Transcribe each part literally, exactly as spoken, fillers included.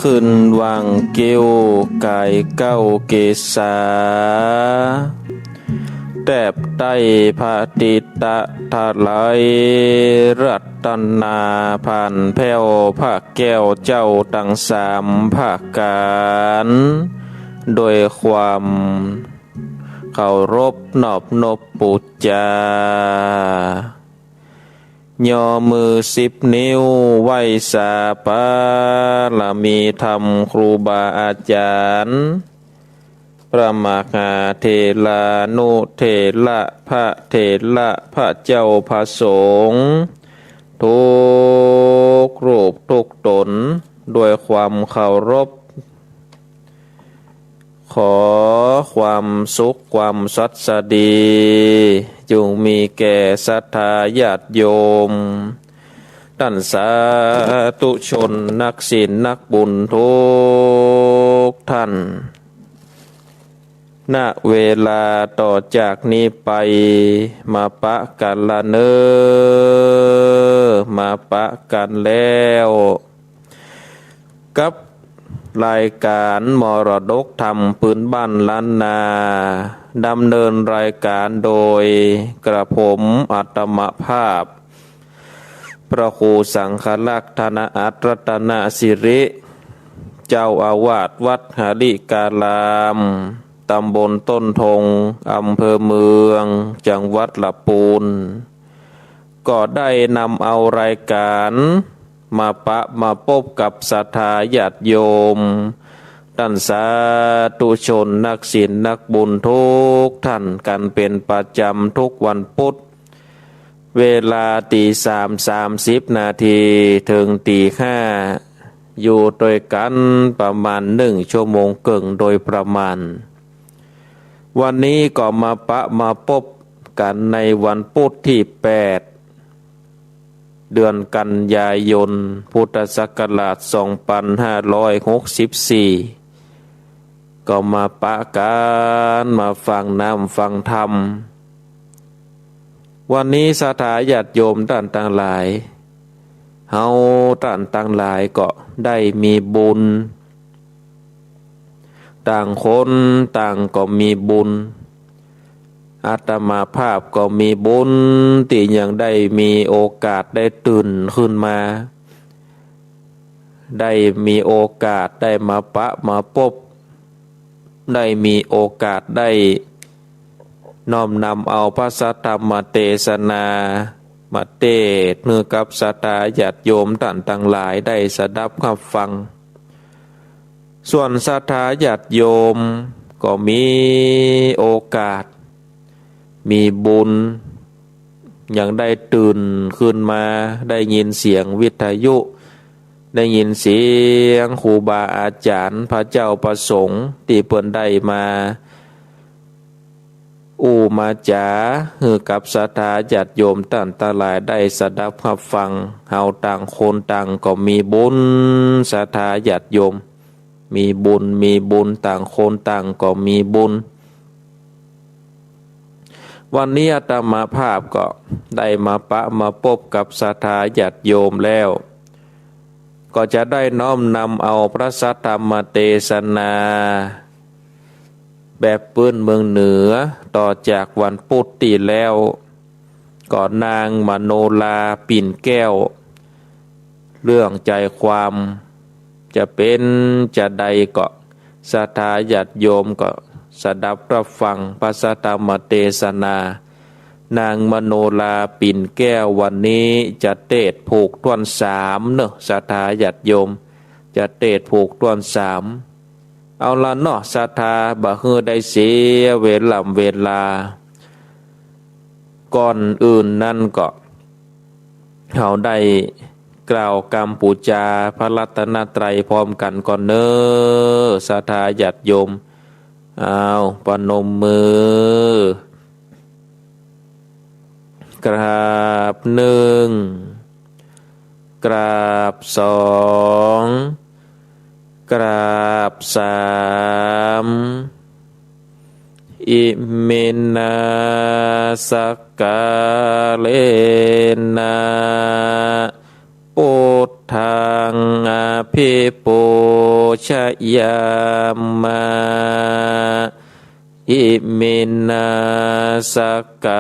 ขึ้นหว่างเก๊วก๋ายเก๊าเกศา แตบใต้พระติตะถลาย รัตนาผ่านแผ้วพระแก้วเจ้าตังสามประก๋าน โดยความเคารพนอบนบปู๋จา ย่อมือสิบนิ้วไหว้สาบารมีธรรมครูบาอาจ๋ารย์ พระมหาเถรานุเถระ พระเถระ พระเจ้าพระสงฆ์ ทุกรูปทุกต๋น ด้วยความเคารพ ขอความสุขความสัสดี จงมีแก่ศรัทธาญาติโยม ต้านสาธุชนนักศีลนักบุญทุกต้าน ณ เวลาต่อจากนี้ไป มาปะกั๋นละเน่อ มาปะกั๋นแล้ว กับรายก๋านมรดกธรรมปื๊นบ้านล้านนา ดำเนินรายก๋านโดยกระผมอาตมาภาพ พระครูสังฆรักษ์ ธนอัตรรัตนสิริ เจ้าอาวาสวัดหริการาม ตำบลต้นทง อำเภอเมือง จังหวัดละปูน ก็ได้นำเอารายก๋านมาปะมาปบกับศรัทธาญาติโยม ต้านสาธุชนนักศีลนักบุญทุกต้านกั๋นเป๋นประจ๋ำทุกวันปุธ เวลาตี๋สามสามสิบนาที เถิงตี๋ห้า อยู่ตวยกั๋นประมาณนึ่งชั่วโมงเกิ่งโดยประมาณ วันนี้ก็มาปะมาปบกั๋นในวันปุธตี้แปด เดือนกันยายน พุทธศักราชสองปันห้าร้อยหกสิบสี่ ก็มาปะกั๋น มาฟังน้ำฟังธรรม วันนี้ศรัทธาญาติโยมต้านตังหลาย เฮาต้านตังหลายก็ได้มีบุญ ต่างคนต่างก็มีบุญ อาตมาภาพก็มีบุญตี้ยังได้มีโอกาสได้ตื่นขึ้นมา ได้มีโอกาสได้มาปะมาปบ ได้มีโอกาสได้น้อมนำเอาพระสัทธรรมเตสนามาเตศน์หื้อกับศรัทธาญาติโยมต้านตังหลายได้สดับฮับฟัง ส่วนศรัทธาญาติโยมก็มีโอกาส มีบุญ ยังได้ตื่นขึ้นมา ได้ยินเสียงวิทยุ ได้ยินเสียงครูบาอาจ๋ารย์ พระเจ้าพระสงฆ์ตี้เปิ้นได้มา อู้มาจ๋า หื้อกับศรัทธาญาติโยมต้านตังหลายได้สดับฮับฟัง เฮาต่างคนต่างก็มีบุญ ศรัทธาญาติโยม มีบุญ มีบุญ ต่างคนต่างก็มีบุญ วันนี้อาตมาภาพก็ได้มาปะมาปบกับศรัทธาญาติโยมแล้ว ก็จะได้น้อมนำเอาพระสัทธรรมเตสนา แบบปื๊นเมืองเหนือ ต่อจากวันปุธตี้แล้ว ก็นางมโนรา ปิ่นแก้ว เรื่องใจ๋ความจะเป๋นจาใดก็ ศรัทธาญาติโยมก็สดับฮับฟังพระสัทธรรมเตสนา นางมโนรา ปิ่นแก้ว วันนี้จะเตศน์ผูกถ้วนสามเนาะ ศรัทธาญาติโยม จะเตศน์ผูกถ้วนสาม เอาละเนาะ ศรัทธา บ่หื้อได้เสียเวล่ำเวลา ก่อนอื่นนั้นก็ เฮาได้กล่าวกำปู๋จาพระรัตนตรัยพร้อมกั๋นก่อนเน่อ ศรัทธาญาติโยม อ้าว ประนมมือ กราบหนึ่ง กราบสอง กราบสาม อิมินา สักกาเลนะ ปุท Buddhaṃ abhipūjayāma. Iminā sakkārena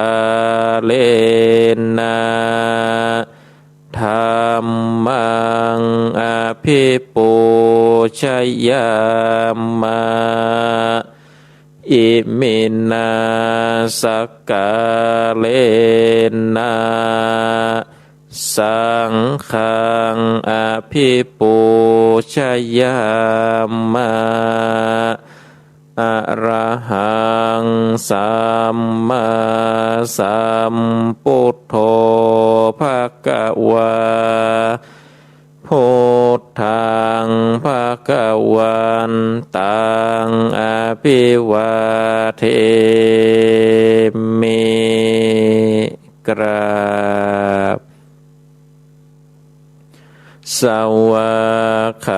dhammaṃ abhipūjayāma. Iminā sakkārena saṅghaṃ abhipūjayāma. Arahaṃ sammāsambuddho bhagavā. Buddhaṃ bhagavantaṃ abhivādemi. กราบ Svākkhāto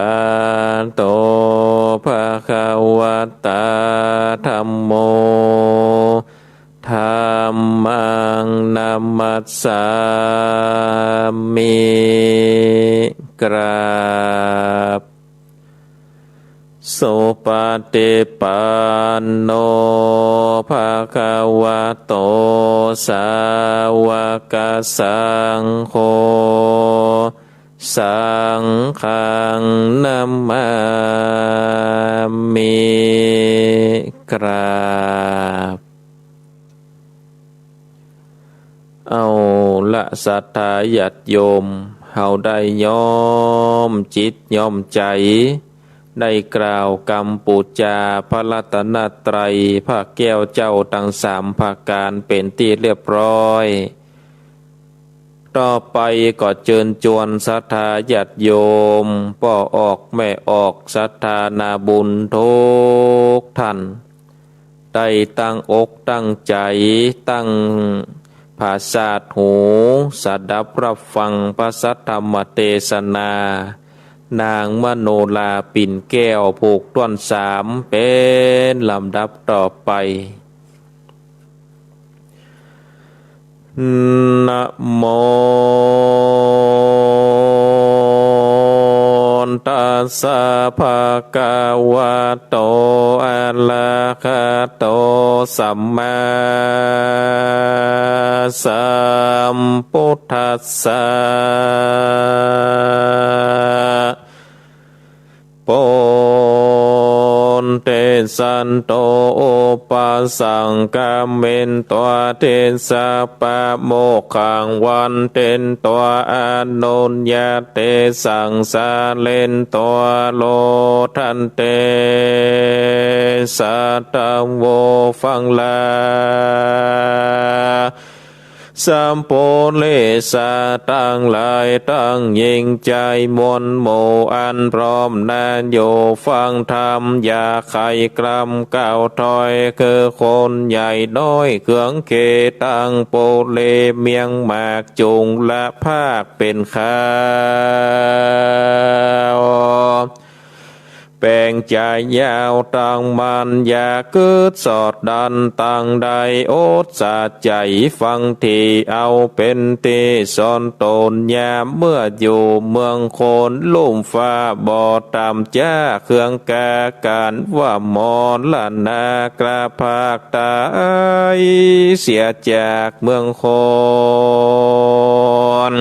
bhagavatā dhammo. Dhammaṃ namassāmi. กราบ Supaṭipanno bhagavato sāvakasaṅgho. Saṅghaṃ namāmi. กราบ เอาละ ศรัทธาญาติโยม เฮาได้น้อมจิตน้อมใจ๋ ได้กล่าวกำปู๋จาพระรัตนตรัย พระแก้วเจ้าตังสามประก๋านเป๋นตี้เรียบร้อย ต่อไปก็เจิญจวนศรัทธาญาติโยม ป้อออกแม่ออก ศรัทธานาบุญกู้ต้าน ได้ตั้งอกตั้งใจ๋ ตั้งประสาทหู สดับฮับฟังพระสัทธรรมเตสนา นางมโนรา ปิ่นแก้ว ผูกต้วนสาม เป๋นลำดับต่อไป Namo tassa bhagavato arahato sammāsambuddhassa. Pūresanto upasaṅkamitvā disā pamoddaṃ vanditvā anuññāti saṃsārinto. Rodaṇḍe saddhammo ฟัง สัพปุริสะตังหลายตังหญิงจายมวลหมู่อันพร้อมหน้าอยู่ฟังธรรม อย่าไขว่ากล่ำก้าวถ้อย คือคนใหญ่น้อยเกื้องเขตตังปุรีเมืองมาก จุ่งละภาคเป๋นข่าว แป๋งจ๋ายาวตังมัน อย่ากึ๊ดสอดดั้นตังใด อดสะใจ๋ฟังตี้เอาเป๋นตี้สอนต๋น ยามเมื่ออยู่เมืองคนลุ่มฟ้าบ่ต่ำจ๊า เคืองกาก๋านว่าหมอละนา กล้าพรากต๋ายเสียจากเมืองคน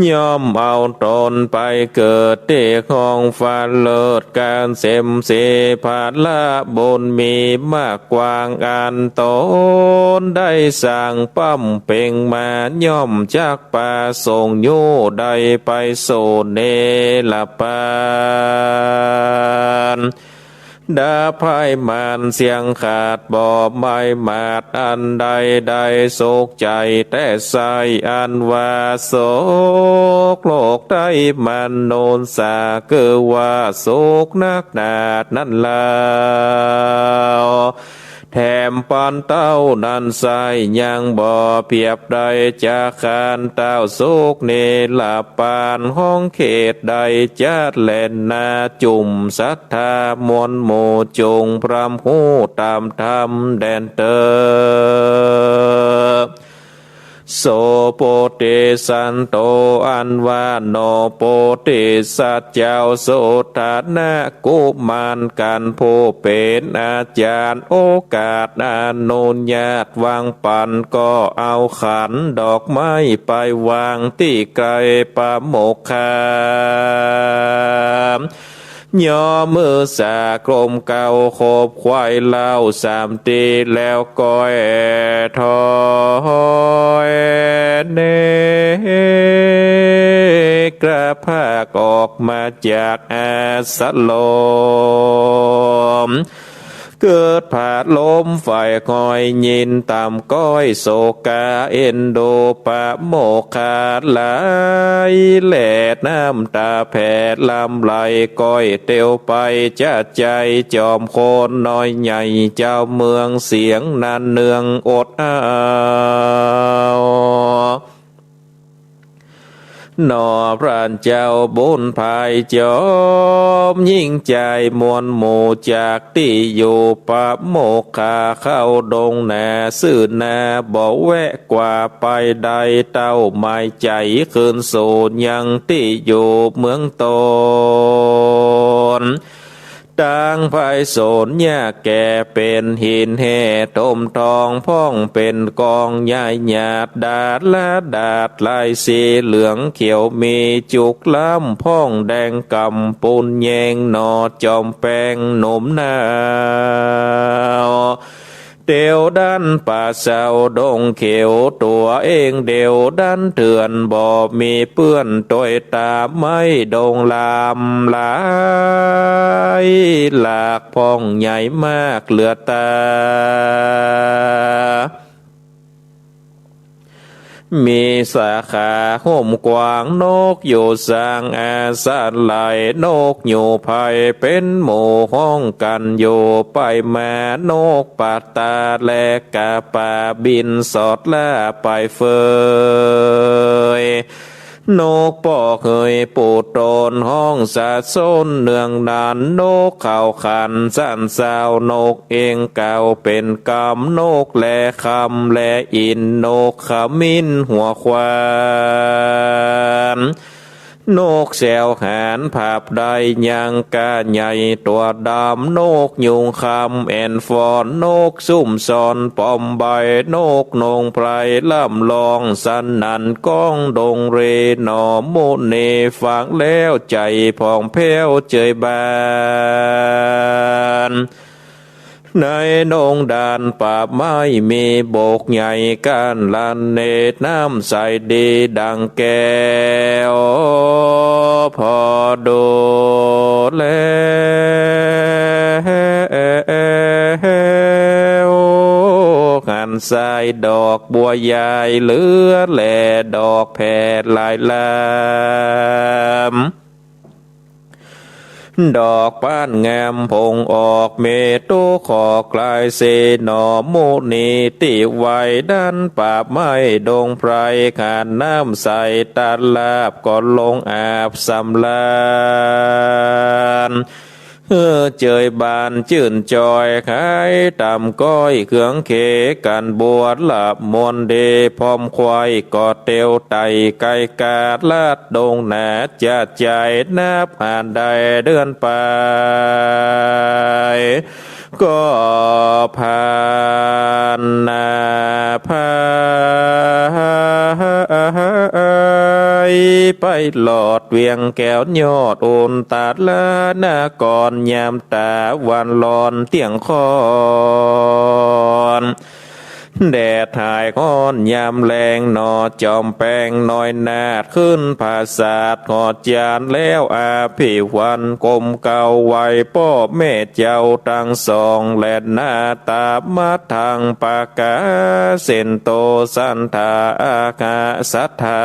ย่อมเอาต๋นไปเกิดตี้ห้องฟ้าเลิศ ก๋านเสมสีผละบุญมีมากกว้าง อันต๋นได้สร้างบำเพ็งมา ย่อมจักประสงค์อยู่ได้ไปสู่นิรพาน ดับภัยมารเสี้ยงขาด บ่ใบ้หมาดอันใด ได้สุขใจ๋แต๊ใส่ อันว่าสุขโลก๋า มนุษย์สา คือว่าสุขนักหนานั้นแล้ว แถมปานเต้านั้นไส้ ยังบ่เปียบได้จักขันเต้าสุขนิรพาน ห้องเขตใดจัดแลนา จุ่มศรัทธามวลหมู่จุ่งพร่ำฮู้ต๋ามธรรมแด่นเต๊อะ โส โพธิสัตโต อันว่าหนอ โพธิสัตว์เจ้า โสตถะนะกุมารกัน ผู้เป๋นอาจ๋ารย์ โอกาสอนุญาตวางปั๋น ก็เอาขันดอกไม้ไปวางตี้ใก้ปะโมกขะ ย่อมือสากลมเกล้า ขบไขว้เล้าสามตี้ แล้วก้อยถอยเนกกระพรากออกมาจากอาสรม เกิดผะลมใฝ่คอยยินต๋ามก้อย โศกาเอ็นดูปะโมกขะหลาย แหล่น้ำต๋าแผ่ลำไหล ก้อยเตียวไปจะใจ๋ จอมโคนน้อยใหญ่ เจ้าเมืองเสียงนั้นเนืองอดเอา หนอพระเจ้าบุญภายจอมยิ่งใจ๋ มวลหมู่จากตี้อยู่ปะโมกขะ เข้าดงหนา ซื่อนาบ่แวะกว่าไปใด เต้าหมายใจ๋คืนสู่ยังตี้อยู่เมืองต๋น ตางไพศาลหญ้าแก่เป๋นหินแห่ถมทอง พ่องเป๋นกองใหญ่หยาด ดาดละดาดลายสีเหลืองเขียว มีจุกล้ำพ่องแดงกำปูนแยง หนอจอมแปงหนุ่มหนาว เตียวดันป่าเซาดงเขียว ตั๋วเองเดียวดันเถื่อน บ่มีเปื้อนตวยต๋ามไม้ดงลำหลาย หลากพ่องใหญ่มากเหลือต๋า มีสาขาห้มกว้าง นกอยู่สร้างอาสาไหล นกอยู่ไพรเป๋นหมู่ฮ้องกั๋นอยู่ไปมา นกปะตาและกะป๋าบินสอดล่าไปเฟย นกปอกเหยปูดโตนฮ้องสะส้นเนืองนาน นกเขาขันสันเสา นกเอ็งเก่าเป๋นกำ นกแลคำแลอินทร์ นกขมิ้นหัวขวาน นกแสวหานผับได้ยังก้าใหญ่ตั๋วดำ นกยูงคำแอ่นฟอน นกซุ่มซ่อนปอมใบ นกนงไพรล่ำร้องสนั่นก้องดงเร หนอมุนีฟังแล้วใจ๋ผ่องแผ้วเจยบาน ในดงดานป่าไม้มีบกใหญ่ก้านละเนตร น้ำใสดีดังแก้ว ผ่อดูแลหันทรายดอกบัวใหญ่เหลือแล ดอกแผ่หลายลำ ดอกป้านงามผงออก เมตุขอกลายเส หนอมุนีตี้ไหว้ดันป่าไม้ดงไพร ขันน้ำใสตาลาบก็ลงอาบสำราญ หื้อเจยบานจื้นจอย ขายต๋ามก้อยเคืองเขกั๋นบัวละมวลดี พร้อมไขว้ก็เตียวไต่ไกลกาดลาดดงหนา จะใจ๋นับหาได้เดือนปาย ก็ผ่านหน้าผาไปหลอดเวียงแก้วยอดอุนตาลานคร ยามต๋าวันร้อนเตี้ยงค่อน แดดหายฮ้อนยามแลง หนอจอมแปงน้อยนาฏ ขึ้นผาสาทหอจานแล้วอภิวันก้มเกล้าไหว้ป้อแม่เจ้าตังสอง และนาตามัทธังปะกาเสนโต สันทาอาคาสัตถา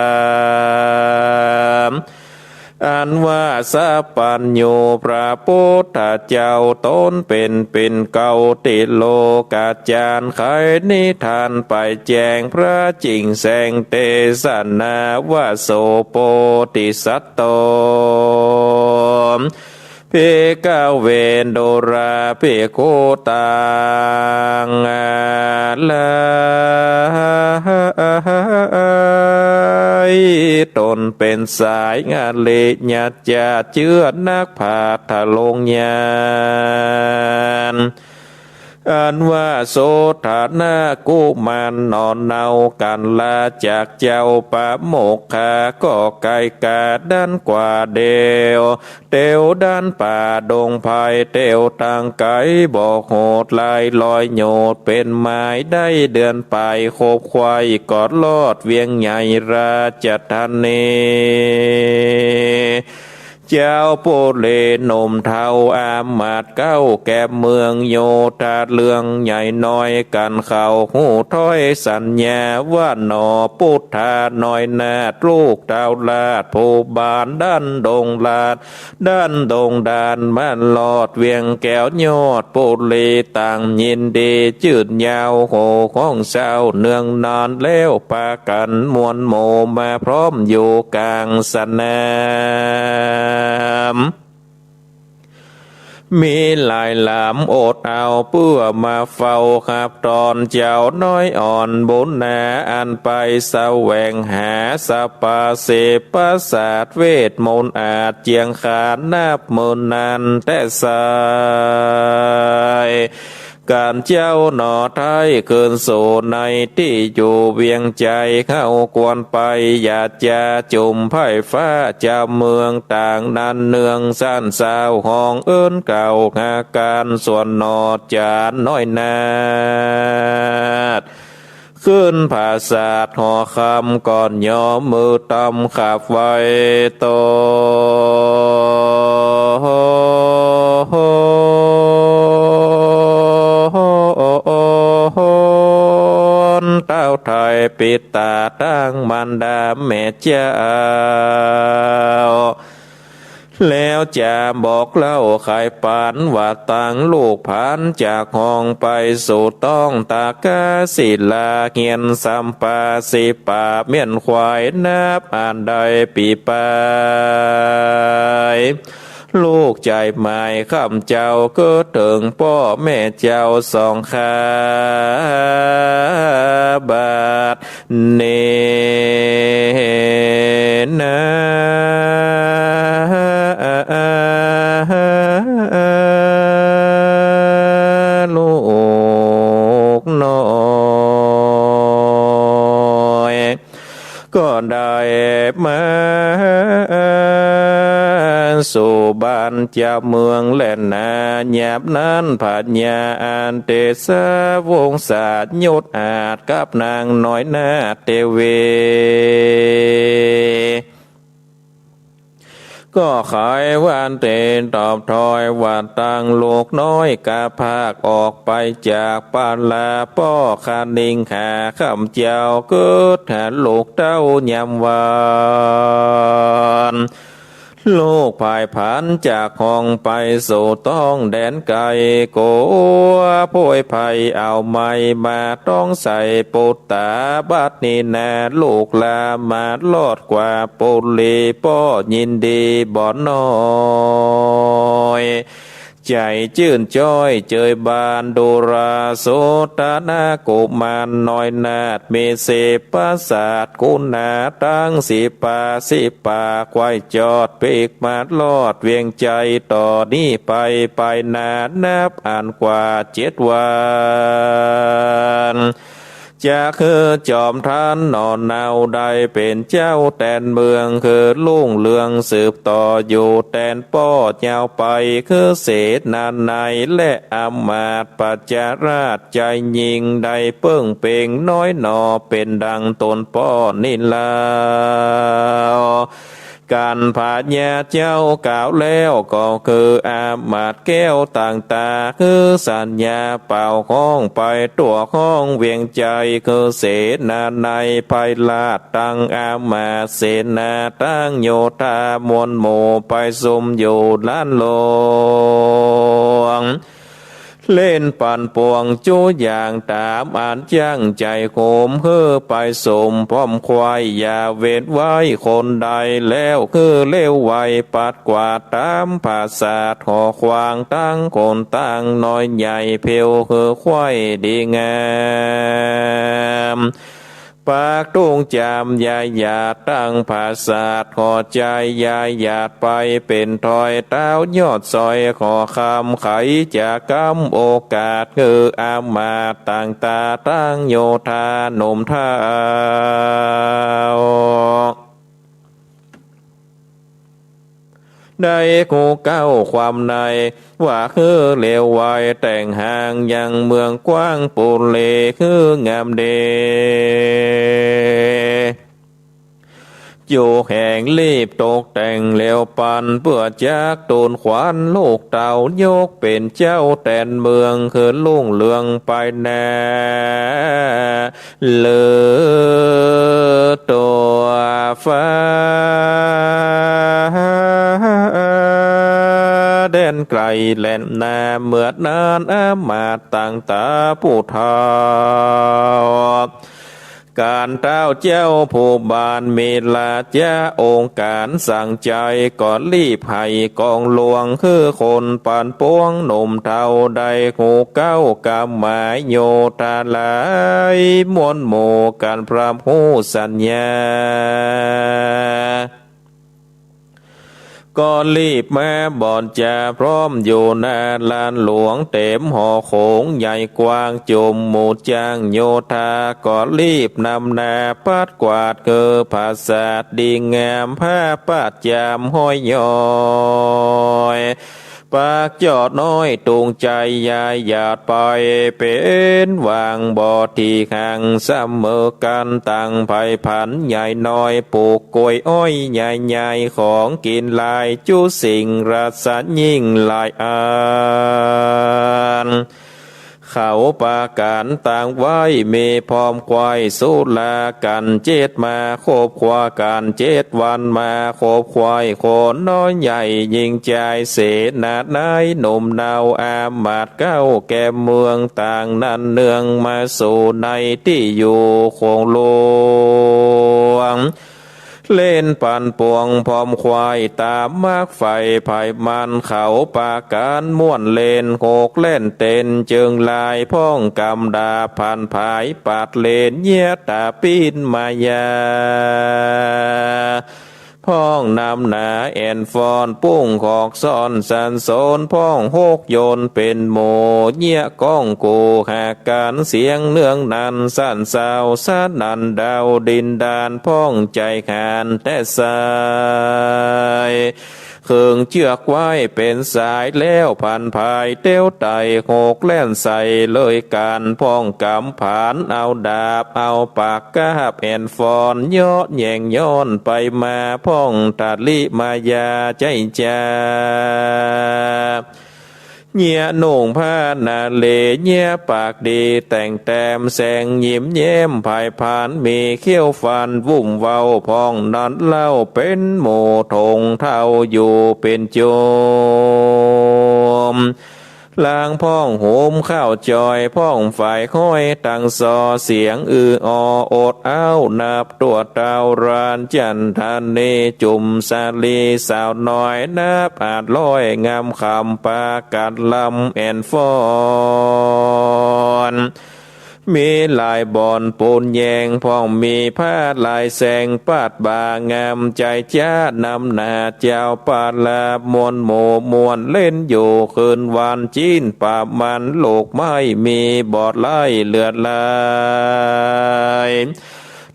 อันว่าสัพพัญญูพระปุทธเจ้า ต๋นเป๋นปิ่นเกล้าติโลกาจารย์ ไขนิทานไปแจ้งพระจิ่งแสงเตสนา ว่าโสโพธิสัตว์ต๋น ภิกขเว ดูราภิกขุ ตังหลาย ตนเป๋นสายอริยะเจ้า เจื้อนักปราชญ์ทรงญาณ อันว่าโสตนะกุมารหนอ เนากั๋นลาจากเจ้าปะโมคคัลลา ก็ไกลกาดั้นกว่าเดียว เตียวดั้นป่าดงไพร เตียวตางไก๋ บ่โหดหลายร้อยโยชน์ เป๋นหมายได้เดือนป๋าย คบไขว่ก็ลอดเวียงใหญ่ราชธานี เจ้าปุริหนุ่มเฒ่าอามาตย์เก๊า แก่เมืองโยธา เรื่องใหญ่น้อยกั๋นเขาฮู้ถ้อยสัญญา ว่าหนอปุทธาน้อยนาถ ลูกเต้าราชผู้บาน ดั้นดงราช ดั้นดงดาน มาลอดเวียงแก้วยอดปุรี ต่างยินดีจื้นยาว โห่ฮ้องเศร้าเนืองนาน แล้วปากั๋นมวลหมู่ มาพร้อมอยู่ก๋างสนาม มีหลายหลามอดเอา เปื้อมาเฝ้าฮับต้อน เจ้าน้อยอ่อนบุญนา อันไปแสวงหาสปาสิปประสาท เวทมนต์อาจเจียงขาน นับหมื่นนานแต๊ไส้ ก๋านเจ้าหนอ ไท้คืนสู่ในตี้อยู่เวียงใจ๋ เฮาควรไปหยาดยาจุ่มไพร่ฟ้า เจ้าเมืองต่างนั้นเนือง ซั่นซาวฮ้องเอิ้นเกล่าวหากั๋น ส่วนหนอจารย์น้อยนาถ ขึ้นผาสาทหอคำ ก่อนยอมมือตำขับไหว้ตน เต้าไถ่ปิดต๋าตางมารดาแม่เจ้า แล้วจะบอกเล่าไขปรรภ์ว่า ตังลูกผานจากห้องไปสู่ต้อง ตากาศิลาเฮียนสัมปาสิปา เมี้ยนควายนับอันได้ปี๋ไป ลูกใจ๋หมายค่ำเจ้า เกิดเถิงป้อแม่เจ้าสองข้าบาด เนนา ลูกน้อย ก็ได้มาสู่บ้านเจ้าเมืองแลนา ยามนั้นพญาอันเตสะวงศา ยศอาจกับนางน้อยนาถเตวี ก็ไขวันเตตอบถ้อยว่า ตังลูกน้อยกาพากออกไปจากปาลา ป้อคานิงหาค่ำเจ้า เกิดหาลูกเต้ายามวัน ลูกผายผลาญจากห้องไปสู่ต้องแดนไก๋ กั๋วโผยภัยเอาไหม้มาต้องใส่ปุตตา บัดนี้นาลูกหลานมารอดกว่าปุรี ป้อยินดีบ่น้อย ใจ๋จื้นจ้อยเจยบาน ดูราโสตนะกุมารน้อยนาถ มีสิปประสาทกุณาตังสิปาสิปา ไขว่จอดปีกมารอดเวียงใจ๋ ต่อนี้ไปไปนานับอันกว่าเจ็ดวัน จะคือจอมทันหนอเนา ได้เป๋นเจ้าแตนเมือง คือรุ่งเรืองสืบต่ออยู่แตนป้อยาวไป คือเสนานัยและอำมาตย์ปัจจราชใจ๋ยิ่ง ได้เปิ้งเป๋งน้อยหนอ เป๋นดังต๋นป้อนี้ลาว กั๋นพญาเจ้ากล่าวแล้ว ก็คืออำมาตย์แก้วต่างต๋า คือสัญญาเป่าฮ้องไปทั่วห้องเวียงใจ๋ คือเสนานัยไพร่ราชตังอำมาตย์เสนาตังโยธามวลหมู่ ไปสุมอยู่ลานหลวง เล่นปันปวงจุอย่างต๋ามอันจั้งใจ๋โหม หื้อไปสุมพร้อมควาย อย่าเว้นไว้คนใด แล้วหื้อเร็วไวปัดกวาดต๋ามผาสาท หอขวางตังคนตังน้อยใหญ่ เผียวหื้อควายดีงาม ปากตุ้งจามยายหยาดตังผาสาท ขอใจ๋ยายหยาดไปเป๋นถ้อย เต้ายอดซอยขอคำ ใผจะก๋ำโอกาส หื้ออามาตย์ต่างต๋าตังโยธาหนุ่มเฒ่า ได้ฮู้เก๊าความใน ว่าหื้อเร็วไวแต่งหางยังเมืองกว้างปูเล หื้องามเด อยู่แห่งรีบตกแต่งเร็วปัน เปื้อจักตูนขวัญลูกเต้ายกเป๋นเจ้าแตนเมือง หื้อรุ่งเรืองไปหน้า เลิศตั๋วฟ้า แดนไก๋แหล่นนา เมื่อนั้นอามาตย์ต่างต๋าผู้เฒ่า ก๋านเต้าเจ้าผู้บานมีราชองค์ก๋านสั่งใจ๋ ก็รีบไห้กองหลวง หื้อคนปันปวงหนุ่มเฒ่า ได้ฮู้เก๊ากำหมายโยธาหลาย มวลหมู่กั๋นพร่ำฮู้สัญญา ก็รีบมาบ่อนจาพร้อมอยู่หน้าลานหลวง เต๋มหอโขงใหญ่กว้าง จุมหมู่จ้างโยธา ก็รีบนำหน้าปัดกวาด หื้อผาสาทดีงาม ผ้าปาดจามห้อยย้อย ปากจอดน้อยตูงใจ๋ยายหยาดไป เป๋นหว่างบ่อตี้ห่างเสมอกั๋น ตังใผผันใหญ่น้อย ปูกก๋วยอ้อยใหญ่ๆ ของกิ๋นหลายจุสิ่งราชยิ่งหลายอัน เขาปาก๋านตางไว้ มีพร้อมควายสุรากั๋นเจ็ดมา ครบครัวกั๋นเจ็ดวันมา ครบควายคนน้อยใหญ่ ญิงจายเสนาในหนุ่มเนา อามาตย์เก๊าแก่เมืองต่างนั้นเนืองมาสู่ในตี้อยู่ของหลวง เล่นปันปวงพร้อมควายต๋ามมักใฝ่ ไผมันเขาปาก๋านม่วนเล่น หกแล่นเต้นเจิงลาย พ่องกำดาบผันผาย ปาดเล่นเยียะต๋าปิ้นมายา พ่องนำหน้าแอ่นฟ้อน ปุ้งหอกซ้อนสรรเสริญ พ่องฮกยนต์เป๋นหมู่ เยียะก้องกู่หากั๋น เสียงเนืองนันสั่นซาว สนั่นดาวดินดาน พ่องใจ๋หานแต๊สาย เคิงเจื้อกไว้เป๋นสาย แล้วผันผายเตียวไต่ หกแล่นใส่เลยกั๋น พ่องกำผานเอาดาบเอาปากกาบแอ่นฟ้อน เยาะแย่งย้อนไปมา พ่องตะลิมายาใจ๊จา เยียะนุ่งผ้านาเร เยียะปากดีแต่งแต้ม แสงยิ้มแย้มไผผาน มีเขี้ยวฟันวุ่มเว้า พ่องนั้นเล่าเป๋นหมู่ถงเฒ่าอยู่เป๋นจุม ลางพ่องหุมข้าวจอย พ่องฝ่ายฮ้อยตังซอ เสียงอืออออดอ้าว นับตั๋วเต้าร้านจันทะเน จุมสาลีสาวน้อย นับอาจร้อยงามคำ ปากั๋นลำแอ่นฟ้อน มีหลายบ่อนปูนแยง พ่องมีผ้าลายแสง ปาดบ่างามใจ๋จ๊า นำหน้าเจ้าประหลาด ม่วนหมู่ม่วนเล่นอยู่คืนวัน จิ๊นปามันลูกไม้ มีบ่อไหลเลือดไหล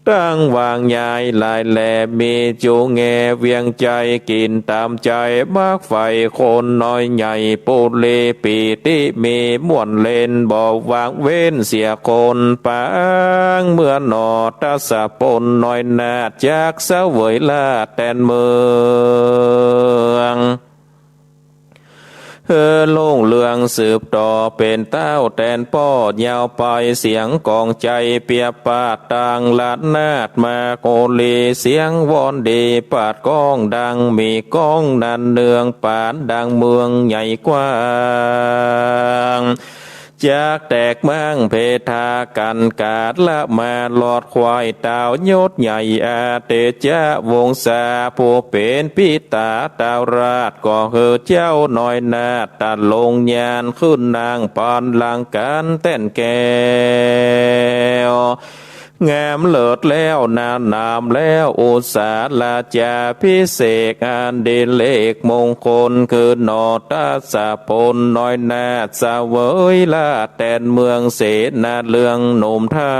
ตังวางยายหลายแหล่ มีจูแงเวียงใจ๋ กิ๋นต๋ามใจ๋ มักใฝ่คนน้อยใหญ่ ปุรีปีติมี ม่วนเล่นบ่วางเว้นเสียคนปาง เมื่อหนอ ทศพลน้อยนาถ จักเสวยราชแตนเมือง หื้อรุ่งเรืองสืบต่อเป๋นเต้าแตนป้อ ยาวไปเสียงก้องใจ๋เปียบปาด ตางระนาดมโหรี เสียงวอนดีปาดก้อง ดังหมี้ก้องนันเนือง ปานดังเมืองใหญ่กว้าง จักแตกม้างเพทากั๋น กาดละมาลอดควาย ต้าวยศใหญ่อาเตจะวงศา ผู้เป๋นปิตาต้าวราช ก็คือเจ้าน้อยนาฏ ตะลงญาณขึ้นนั่งปานลังก์ก๋านแต้นแก้ว งามเลิศแล้วนาหนามแล้ว อุสาราจาภิเษก อันดิเรกมงคล คือหน่อทศพลน้อยนาฏ เสวยราชย์แตนเมืองเสนาเรืองหนุ่มเฒ่า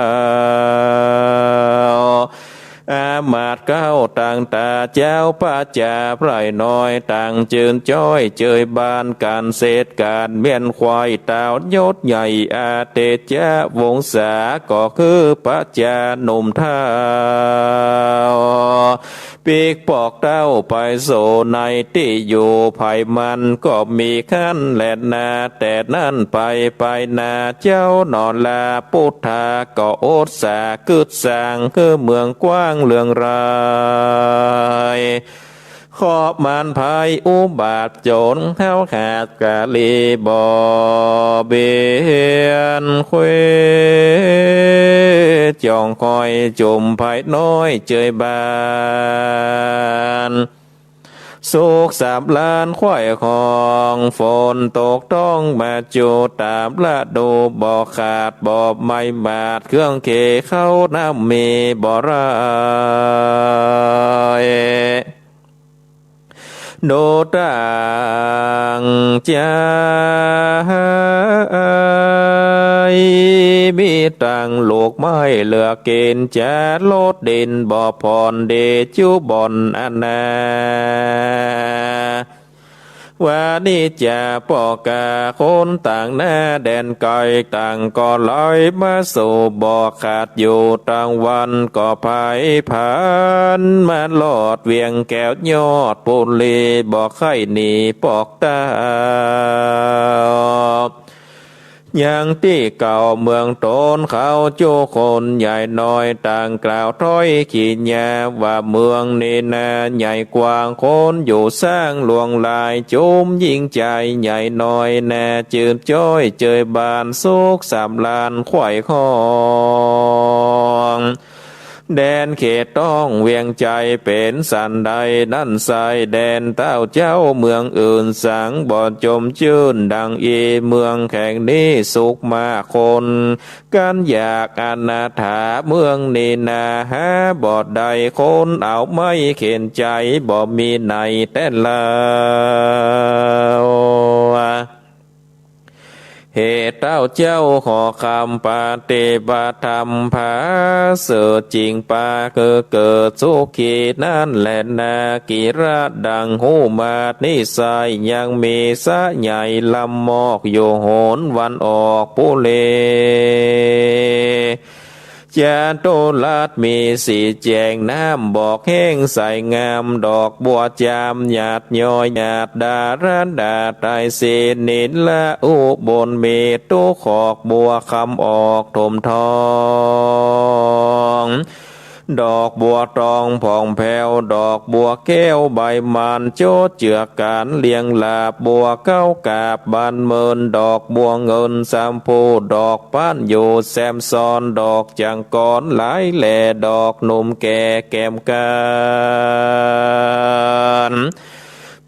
อามาตย์เก๊าตังต๋า เจ้าพระจาไพร่น้อย ต่างจื้นจ้อยเจยบาน ก๋านเสดก๋านเมี้ยนควาย ต้าวยศใหญ่อาเตจะวงศา ก็คือพระจาหนุ่มเฒ่า ปิ๊กปอกเต้าไปโสในตี้อยู่ ไผมันก็มีคันแลนา แต่นั้นไปไปนาเจ้าหน่อลา ปุทธาก็อุตส่าห์กึ๊ดสร้าง คือเมืองกว้างเรืองราย เคราะห์มารภัยอุบาทโจร เฮาหาดกาลีบ่เบียนเคว จ้องคอยจุ่มไพร่น้อยเจยบาน สุขสำราญไขว่คล่อง ฝนตกต้องมาจู๋ต๋ามฤดู บ่ขาดบ่ไหม้หมาด เครื่องเคเข้าน้ำมีบ่ไหล ดูต่างจาย มีตังลูกไม้เหลือกิ๋น จะลดดินบ่ผ่อน ดีจุบ่อนอันนา วานิจจาป้อกา คนต่างหน้าแดนไก๋ ต่างก็ไหลมาสู่ บ่ขาดอยู่ตังวัน ก็ไพผ่านมาลอดเวียงแก้วยอดปุรี บ่ใค่หนีปอกเต้า ยังตี้เก่าเมืองต๋น เขาจุคนใหญ่น้อย ต่างกล่าวถ้อยขีญา ว่าเมืองนี้นาใหญ่กว้าง คนอยู่ซ้างหลวงหลาย จุมญิงจายใหญ่น้อย น่าจื้นจ้อยเจยบาน สุขสำราญไขว่คล่อง แดนเขตต้องเวียงใจ๋เป๋นสันใด นั้นไส้แดนเต้าเจ้าเมืองอื่นสัง บ่จมจื้นดังอี้ เมืองแห่งนี้สุขมากคน กันอยากอนาถา เมืองนี้นาหาบ่ได้ คนเอาไม้เข็นใจ๋ บ่มีไหนแต๊นลาว เหตุเต้าเจ้าขอคำปฏิบัติธรรมผาเสริฐจริงปา คือเกิดสุขีนั้นแลนา กิระดังฮู้มาดนิสัย ยังมีสะใหญ่ลำมอก อยู่โหนวันออกปุรี จตุรัสมีสีแจ่ง น้ำบอกแห้งใสงาม ดอกบัวจามหยาดย้อย หยาดดาราดาไตร สีนิลละอุบล มีตุ๊ขอกบัวคำออกถมทอง ดอกบัวตองผ่องแผ้ว ดอกบัวแก้วใบหม่าน โจทย์เจือกก๋านเลียงหลาบ บัวเก๊ากาบบานเมิน ดอกบัวเงินสามภู ดอกป้านอยู่แซมซ้อน ดอกจังกรหลายแหล่ ดอกหนุ่มแก่แก้มก๋าน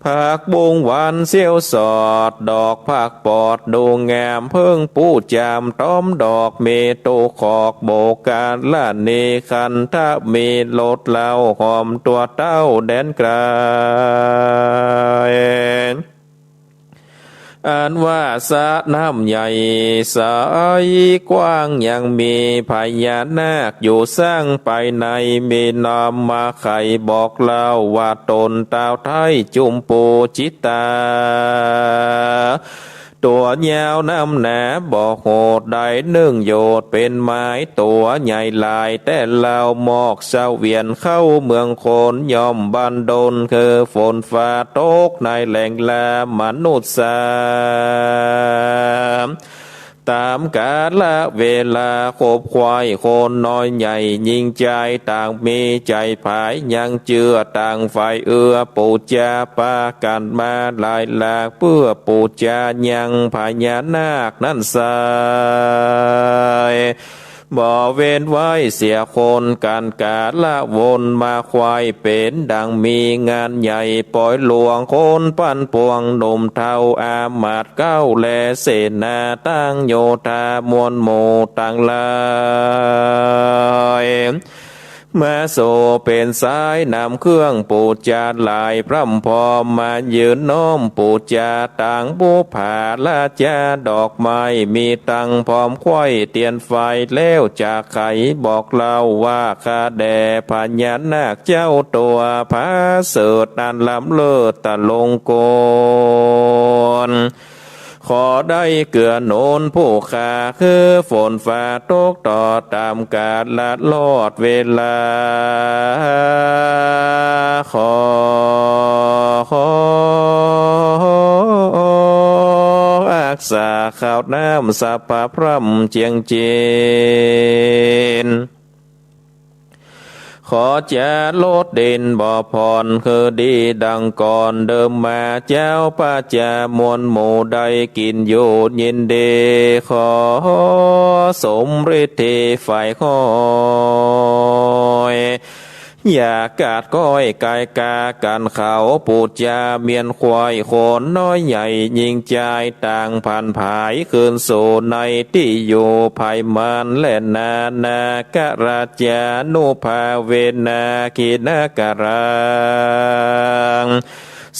ผักบุ้งหวานเสี้ยวสอด ดอกผักปอดดูงาม เผิ้งปูจามต้อมดอก มีตุ๊ขอกโบกกาละนี ขันธะมีรสเหล้า หอมตั๋วเต้าแดนไก๋ อันว่าสระน้ำใหญ่ใสกว้าง ยังมีพญานาคอยู่ซ้างไปใน มีนามมาไขบอกเล่า ว่าต๋นเต้าไท้จุมปูจิตตา ตัวยาวนำหนาบ่โหดได้นึ่งโยชน์ เป๋นไม้ตั๋วใหญ่หลายแต๊เล่า หมอกเสวียนเข้าเมืองคน ย่อมบันดลคือฝนฟ้าตกในแหล่งลา มนุษย์สา ต๋ามกาละเวลา คบใค่คนน้อยใหญ่ ญิงจายต่างมีใจ๋ผาย ยังเจื้อต่างใฝ่เอื้อ ปู๋จาปากั๋นมาหลายหลาก เปื้อปู๋จายังพญานาคนั้นไส้ บ่เว้นไว้เสียคน กั๋นกาละวนมาไขว่ เป๋นดังมีงานใหญ่ ปอยหลวงคนปั้นปวง หนุ่มเฒ่าอามาตย์เก๊า และเสนา ตังโยธามวลหมู่ตังหลาย มาสู่เป๋นสายนำเครื่องปู๋จาหลาย พร่ำพร้อมมายืนน้อมปู๋จา ตางบุพผาราจา ดอกไม้มีตังพร้อมไขว่เตียนไฟ แล้วจะไขบอกเล่าว่า ข้าแด่พญานาคเจ้าตั๋วผาเสริฐ อันล้ำเลิศตะลงโกล ขอได้เกื้อหนุนผู้ข้า คือฝนฟ้าตกต่อต๋ามกาละลอดเวลา ขอ ขออักษาข้าวน้ำสัพพะพร่ำเจียงเจน ขอจะลดเด่นบ่ผ่อน คือดีดังก่อนเดิมมา เจ้าประจามวลหมู่ได้กิ๋นอยู่ยินดี ขอสมฤทธิฝ่ายห้อย อย่ากาดก้อยก๋ายกากั๋นเขา ปู๋จาเมียนไขว่คนน้อยใหญ่ ญิงจายต่างผันผาย คืนสู่ในตี้อยู่ไพศาล และนา นาคราชานุภาเวนะ ขิณกรัง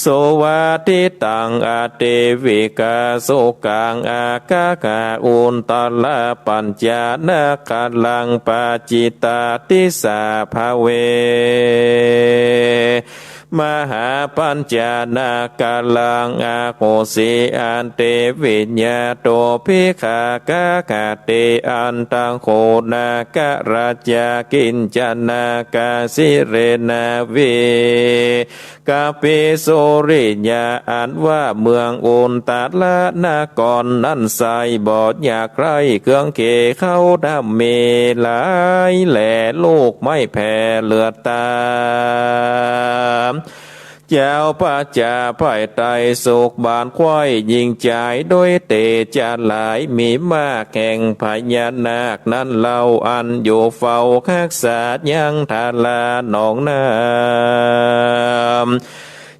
สุวัตถิตัง อเตวิกา สุขัง อากาขา อุตตระปัญจนาครัง ปาจิตาติสาภาเว มหาปัญจนาครัง อโหสิ อันเตวิญญาโต ภิกขา กาขาเต อันตะโข นาคราชา กิญจนากา สิเรนะ วิ กปิสุริยา อันว่าเมืองอุตตรนครนั้นไส้ บ่อยากใคร่เครื่องเข เขาดำมีหลาย และลูกไม้แผ่เลือดตา เจ้าประจาภายใต้สุขบานไขว่ ญิงจายด้วยเตจาหลาย มีมากแห่งพญานาคนั้นเล่า อันอยู่เฝ้าฮักษายังทาราหนองน้ำ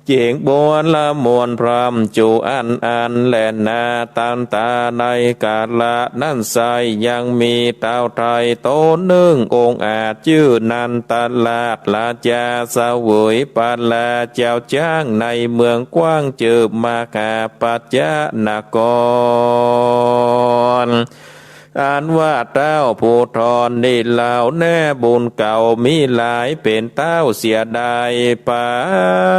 เจ๋งบัวละมวลพร่ำจู๋อันอัน และนาตันตา ในกาละนั้นไส้ ยังมีเต้าไทยต๋นนึ่งองอาจจื้อนันตราช ราชาเสวยปราเจ้าจ๊าง ในเมืองกว้างจื้อมหาปัจจนคร อันว่าเต้าผู้ถอนนี้เล่า แน่บุญเก่ามีหลาย เป๋นเต้าเสียดายปั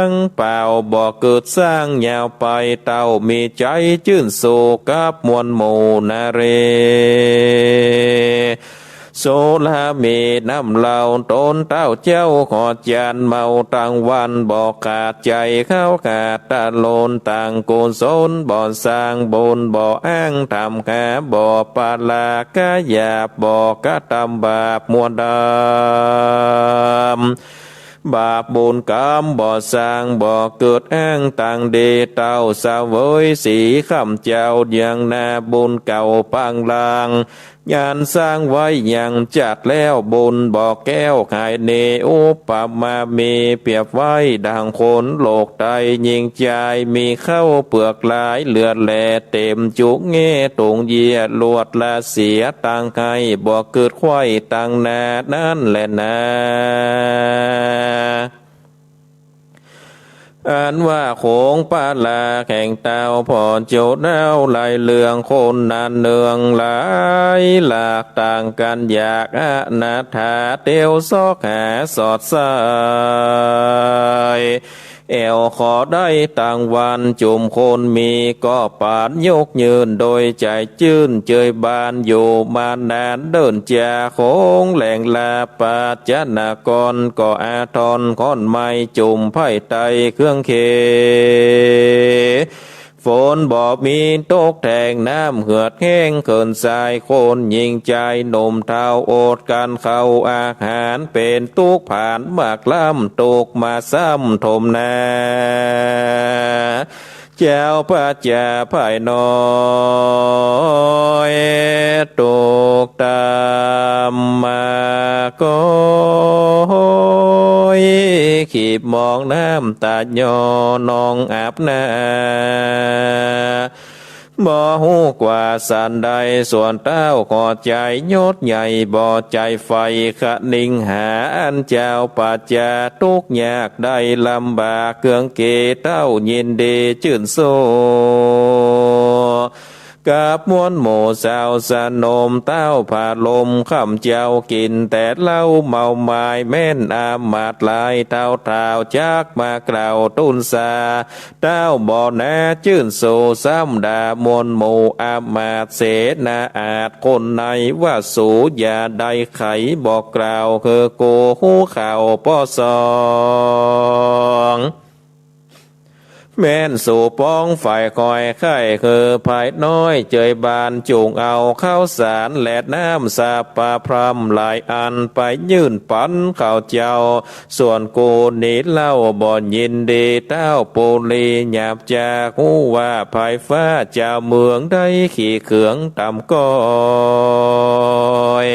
งเป่า บ่เกิดสร้างยาวไป เต้ามีใจ๋จื้นสู่กับมวลหมู่นารี สุรามีน้ำเหล้า ต๋นเต้าเจ้าขอจานเมาตังวัน บ่ขาดใจ๋เข้าขาดตะหลน ตังกุศลบ่สร้างบุญบ่อ้างธรรม ขาบ่ปราขยาบ บ่กระทำบาปมัวดำ บาปบุญกรรมบ่สร้าง บ่เกิดอ้างตังดี เต้าเสวยสีคำเจ้า ยังนาบุญเก่าปางลาง อันสร้างไว้ยังจัดแล้ว บุญบ่แก้วหายหนี อุปมามีเปรียบไว้ดังคนโลกใต้ ญิงจายมีข้าวเปลือกหลาย เลือดแลเต๋มจุแง่ ตรงเยียะลวดละเสียตังไห้ บ่เกิดไขว่ตังนานั้นแลนา อันว่าโขงปราแห่งเต้าผ่อนโจดาวไหลเหลือง คนนั้นเนืองหลายหลากต่างกั๋นอยาก อนาถาเตียวซอกหาสอดไส้ แอ่วขอได้ตังวาน จุมคนมีก็ปานยกยื่น โดยใจ๋จื้นเจยบานอยู่มานาน เดินจาโขงแหล่งลาปาจนากร ก็อาทรข้อนไม้จุมไพร่ไต้เคืองเข ฝนบ่มีตกแทง น้ำเหือดแห้งเขินสาย คนญิงจายหนุ่มเฒ่าอดกานข้าวอาหาร เป๋นตุ๊กข์ผานมากล้ำ ตุ๊กข์มาซ้ำถมหน้า เจ้าประจาภายน้อย ตุ๊กข์ตามมาก้อย ขีบมองน้ำตาย้อนองอาบหน้า บ่ฮู้กว่าสันใด ส่วนเต้าก็ใจ๋ยศใหญ่ บ่ใจ๋ใฝ่คะนิงหา อันเจ้าประจาตุ๊กข์ยากได้ลำบาก เคืองเขเต้ายินดีจื้นสู้ กับมวลหมู่สาวสนม เต้าผาลมค่ำเจ้ากิ๋นแต่เหล้าเมามาย แม่นอามาตย์หลายเต้าถ่าว จักมากล่าวตุ๊นสา เต้าบ่นาจื้นสู้ ซ้ำด่ามวลหมู่อามาตย์เสนาอาชญ์คนใน ว่าสูอย่าได้ไข บ่กล่าวหื้อกูฮู้ข่าวป้อสอง แม่นสูปองฝ่ายคอยใค่หื้อภายน้อย เจยบานจุ่งเอาข้าวสารและน้ำสัพพะพร่ำหลายอัน ไปยื่นปันเขาเจ้า ส่วนกูนี้เล่าบ่ยินดี เต้าปุรีหยาบจาฮู้ว่าภายฟ้าเจ้าเมืองได้ขี้เคืองต่ำก้อย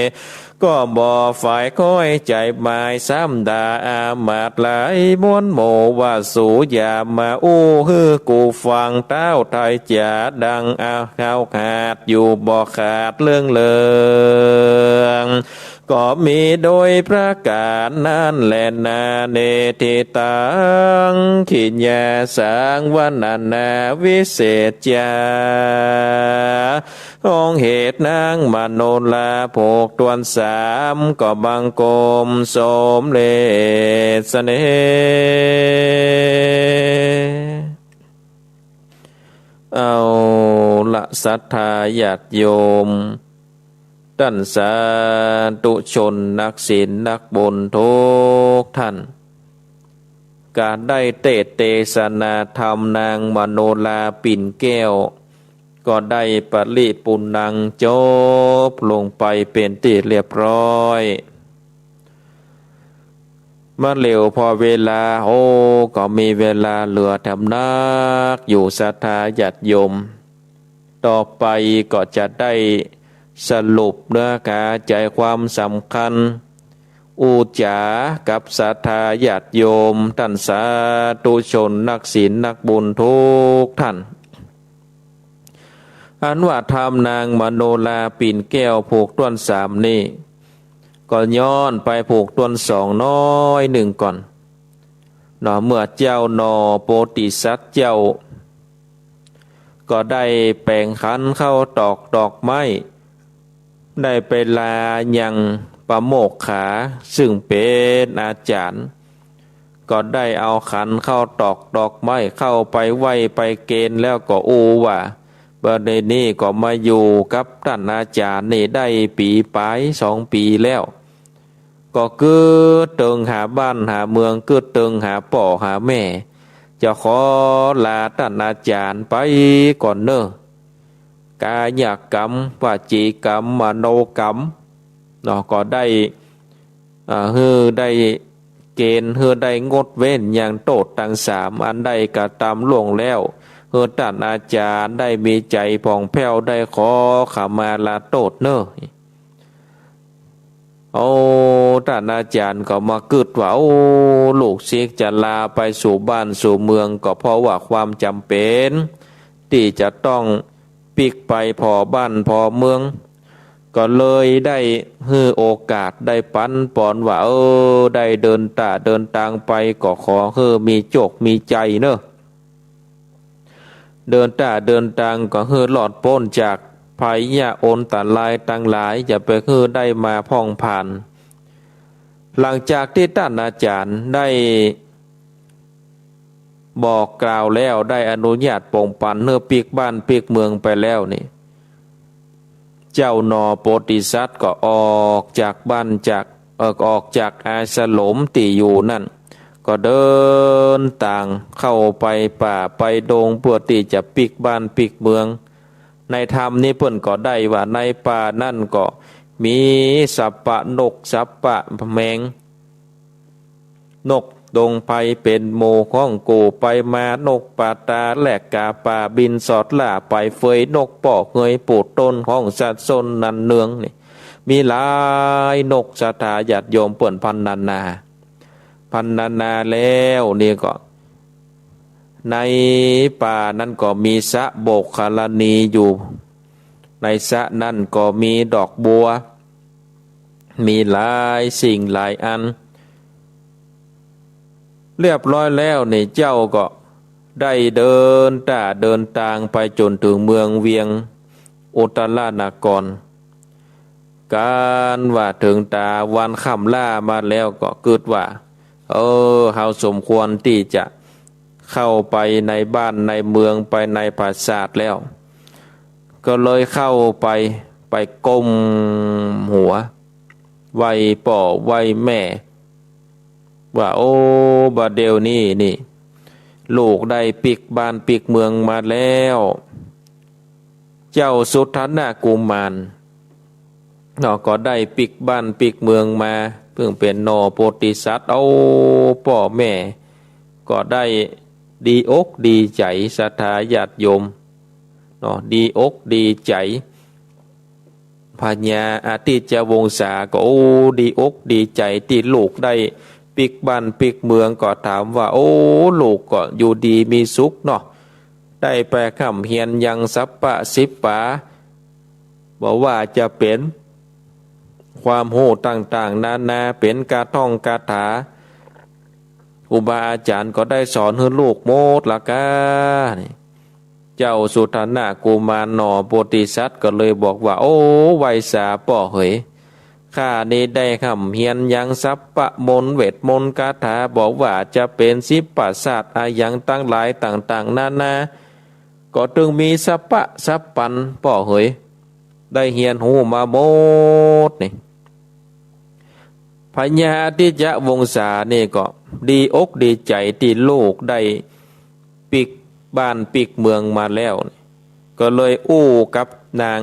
ก็บ่ฝ่ายคอยใจ๋หมาย ซ้ำด่าอามาตย์หลายมวลหมู่ ว่าสูอย่ามาอู้หื้อกูฟัง เต้าไทยจ๋าดังอาหาวหาด อยู่บ่ขาดเรื่องเลิง ก็มีโดยประก๋านนั้นแลนา เนติตัง ขิญญาสัง วรรณนาวิเศษจา ห้องเหตุนางมโนราผูกต้วนสาม ก็บังคมสมเร็จเสน่ห์ เอาละศรัทธาญาติโยม ต้านสาธุชนนักศีลนักบุญทุกท่าน ก๋านได้เตสน์เตสนาธรรมนางมโนราปิ่นแก้ว ก็ได้ปริปุณณังจบลงไปเป๋นตี้เรียบร้อย มาเหลียวพอเวลา โอ้ ก็มีเวลาเหลือแถมนักอยู่ศรัทธาญาติโยม ต่อไปก็จะได้สรุปเนื้อหาใจ๋ความสำคัญ อู้จ๋ากับศรัทธาญาติโยม ต้านสาธุชนนักศีลนักบุญทุกท่าน อันว่าธรรมนางมโนราปิ่นแก้วผูกต้วนสามนี้ ก็ย้อนไปผูกต้วนสองน้อยนึ่งก่อนเนาะ เมื่อเจ้าหน่อโพธิสัตว์เจ้า ก็ได้แป๋งขันข้าวตอกดอกไม้ ได้ไปลายังปโมกขา ซึ่งเป๋นอาจ๋ารย์ ก็ได้เอาขันข้าวตอกดอกไม้เข้าไปไหว้ไปเกณฑ์แล้วก็อู้ว่า บัดนี้ก็มาอยู่กับต้านอาจ๋ารย์นี่ได้ปี๋ป๋ายสองปี๋แล้ว ก็กึ๊ดเติงหาบ้านหาเมือง กึ๊ดเติงหาป้อหาแม่ จะขอลาต้านอาจ๋ารย์ไปก่อนเน่อ กายกรรม วจีกรรม มโนกรรม เนาะ ก็ได้ อ่า หื้อได้เกณฑ์ หื้อได้งดเว้นยังโต้ษตังสาม อันได้กระตำล่วงแล้ว หื้อต้านอาจ๋ารย์ได้มีใจ๋ผ่องแผ้ว ได้ขอขมาลาโต้ษเน่อ โอ้ ต้านอาจ๋ารย์ก็มากึ๊ดว่า โอ้ ลูกศิษย์จะลาไปสู่บ้านสู่เมือง ก็เพราะว่าความจ๋ำเป๋น ตี้จะต้องปิ๊กไปผ่อบ้านผ่อเมือง ก็เลยได้หื้อโอกาส ได้ปั๋นปอนว่า เออ ได้เดินต้าเดินตางไป ก็ขอหื้อมีโจคมีชัยเน่อ เดินต้าเดินตางก็หื้อรอดป๊นจากภัยยะอันตรายตังหลาย อย่าไปหื้อได้มาพ่องผ่าน หลังจากตี้ต้านอาจ๋ารย์ได้ บอกกล่าวแล้ว ได้อนุญาตปงปันหื้อปิ๊กบ้านปิ๊กเมืองไปแล้วนี่ เจ้าหน่อโพธิสัตว์ก็ออกจากบ้านจาก เอ่อ ออกจากอาสรมตี้อยู่นั้น ก็เดินตางเข้าไปป่าไปดง เปื้อตี้จะปิ๊กบ้านปิ๊กเมือง ในธรรมนี้เปิ้นก็ได้ว่า ในป่านั้นก็มีสัปปะนก สัปปะแมง นกดงไพรเป๋นหมู่ของกู่ไปมา นกป่าตาแหลกกาป่า บินสอดล่าไปเฟย นกป้อเหยปูดต้นของสัตว์ส้นนันเนืองนี่ มีหลายนก ศรัทธาญาติโยมเปิ้นพรรณนา พรรณนาแล้วนี่ก็ ในป่านั้นก็มีสระโบกขรณีอยู่ ในสระนั้นก็มีดอกบัว มีหลายสิ่งหลายอัน เรียบร้อยแล้วนี่ เจ้าก็ได้เดินต้าเดินตางไปจ๋นเถิงเมืองเวียงอุตรานคร กั๋นว่าเถิงต๋าวันค่ำล้ามาแล้วก็กึ๊ดว่า เออ เฮาสมควรตี้จะเข้าไปในบ้านในเมือง ไปในปราสาทแล้ว ก็เลยเข้าไป ไปก้มหัว ไหว้ป้อไหว้แม่ ว่า โอ้ บ่าเดี่ยวนี้นี่ ลูกได้ปิ๊กบ้านปิ๊กเมืองมาแล้ว เจ้าสุทันนะกุมารเนาะ ก็ได้ปิ๊กบ้านปิ๊กเมืองมา เปิ้นเป๋นหน่อโพธิสัตว์ เอ้า ป้อแม่ก็ได้ดีอกดีใจ๋ ศรัทธาญาติโยมเนาะ ดีอกดีใจ๋ พญาอาทิตยวงศาก็ โอ้ ดีอกดีใจ๋ตี้ลูกได้ปิ๊กบ้านปิ๊กเมือง ก็ถามว่า โอ้ ลูกก็อยู่ดีมีสุขเนาะ ได้ไปฮ่ำเฮียนยังสัปปะสิปปา บ่ว่าจะเป๋นความฮู้ต่างๆ นานา เป๋นกาท่องกาถา ครูบาอาจ๋ารย์ก็ได้สอนหื้อลูกหมดละก้า นี่ เจ้าสุทันนะกุมารหน่อโพธิสัตว์ก็เลยบอกว่า โอ้ ไหว้สาป้อเหย ข้านี้ได้ฮ่ำเฮียนยังสัปปะมนต์เวทมนต์คาถา บ่ว่าจะเป๋นสิปปะศาสตร์อะหยังตังหลายต่างๆ นานา ก็ตึงมีสัปปะสัปปันป้อเหย ได้เฮียนฮู้มาหมดนี่ พญาอาทิตยวงศานี่ก็ดีอกดีใจ๋ตี้ลูกได้ปิ๊กบ้านปิ๊กเมืองมาแล้ว ก็เลยอู้กับนาง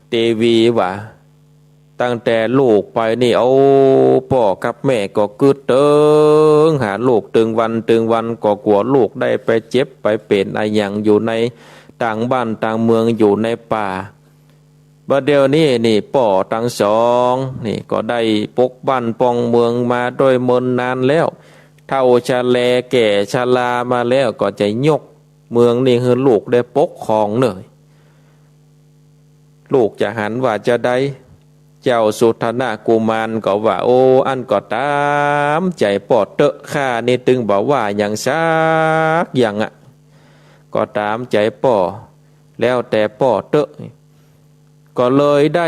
เตวีว่า ตั้งแต่ลูกไปนี่ เอ้า ป้อกับแม่ก็กึ๊ดเติงหาลูกตึงวันตึงวัน ก็กั๋วลูกได้ไปเจ็บไปเป๋นอะหยังอยู่ในต่างบ้านต่างเมือง อยู่ในป่า บ่าเดี่ยวนี้นี่ป้อตังสองนี่ก็ได้ปกบ้านปองเมืองมาโดยเมินนานแล้ว เฒ่าชะแลแก่ชรามาแล้ว ก็จะยกเมืองนี้หื้อลูกได้ปกครองเน่อ ลูกจะหันว่าจาใด เจ้าสุทันนะกุมารก็ว่า โอ้ อั้นก็ต๋ามใจ๋ป้อเต๊อะ ข้านี้ตึงบ่ว่าหยังสักอย่างอะ ก็ต๋ามใจ๋ป้อ แล้วแต่ป้อเต๊อะ ก็เลยได้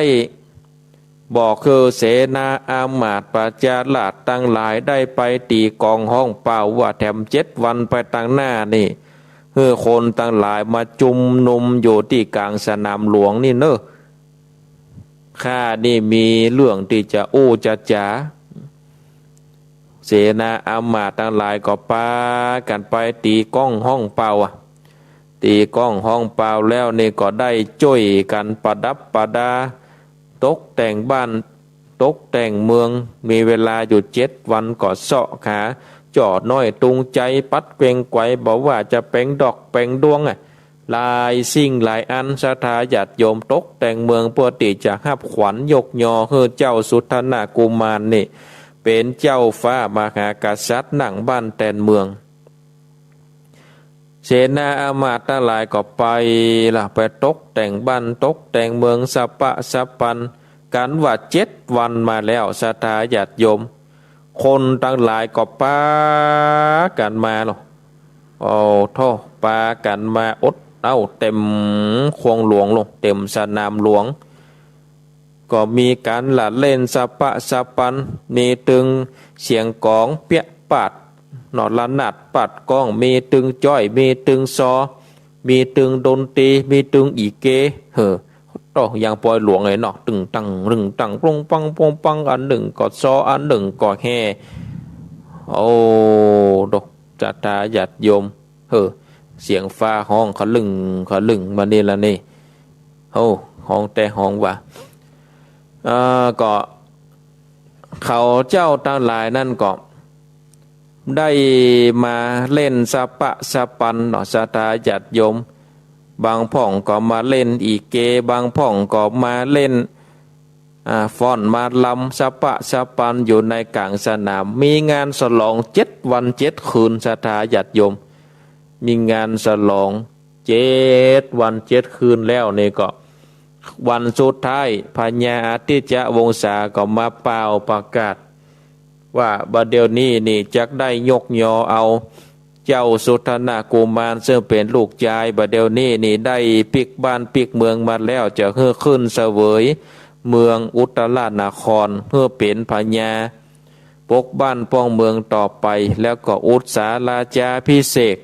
บอกหื้อเสนาอามาตย์ประชาราษฎร์ตังหลายได้ไปตี๋กองฮ้องเป่าว่า แถมเจ็ดวันไปตังหน้านี่ หื้อคนตังหลายมาจุมนุมอยู่ตี้ก๋างสนามหลวงนี่เน่อ ข้านี่มีเรื่องตี้จะอู้จะจ๋า เสนาอามาตย์ตังหลายก็ปากั๋นไปตี๋กองฮ้องเป่าอะ ตี๋กองฮ้องเป่าแล้วนี่ก็ได้จ้วยกั๋นประดับประดา ตกแต่งบ้าน ตกแต่งเมือง มีเวลาอยู่เจ็ดวันก็เซาะหา จ้อน้อยตุงใจ๋ ปัดเกว้งไกว บ่ว่าจะเป๋นดอกเป๋นดวงอะ หลายสิ่งหลายอัน ศรัทธาญาติโยม ตกแต่งเมืองเปื้อตี้จะฮับขวัญยกยอหื้อเจ้าสุทันนะกุมารนี่ เป๋นเจ้าฟ้ามหากษัตริย์นั่งบ้านแตนเมือง เสนาอามาตย์ตังหลายก็ไปละ ไปตกแต่งบ้านตกแต่งเมืองสะปะสะปันกั๋นว่าเจ็ดวันมาแล้ว ศรัทธาญาติโยม คนตังหลายก็ปากั๋นมาเนาะ โอ้โธ่ ปากั๋นมาอดเอาเต็มครัวหลวงลง เต็มสนามหลวง ก็มีก๋านละเล่นสะปะสะปัน มีตึงเสียงก๋องเปี๊ยะปาด เนาะ ระนาดปัดก้อง มีตึงจ้อย มีตึงซอ มีตึงดนตรี มีตึงอีเก เฮ้อ โต้ อย่างปอยหลวงเลยเนาะ ตึงตัง ตึงตัง ปงปัง ปงปัง อันนึ่งก็ซอ อันนึ่งก็แฮ โอ้ โต้ ศรัทธาญาติโยม เฮ้อ เสียงฟ้าฮ้องขะลึ่ง ขะลึ่งมานี่ละนี่ โอ้ ฮ้องแต๊ฮ้องว่า เอ่อ ก็ เขาเจ้าตังหลายนั้นก็ ได้มาเล่นสะปะสะปันเนาะ ศรัทธาญาติโยม บางพ่องก็มาเล่นอีเก บางพ่องก็มาเล่น อ่า ฟ้อน มารำสะปะสะปันอยู่ในก๋างสนาม มีงานฉลองเจ็ดวันเจ็ดคืน ศรัทธาญาติโยม มีงานฉลองเจ็ดวันเจ็ดคืนแล้วนี่ก็ วันสุดท้าย พญาอาทิตยวงศาก็มาเป่าประกาศ ว่าบ่าเดี่ยวนี้นี่จักได้ยกยอเอาเจ้าสุทัศนกุมารซึ่งเป๋นลูกจาย บ่าเดี่ยวนี้นี่ได้ปิ๊กบ้านปิ๊กเมืองมาแล้ว จะหื้อขึ้นเสวยเมืองอุตรนคร หื้อเป๋นพญาปกบ้านป้องเมืองต่อไป แล้วก็อุสสาราชาภิเษก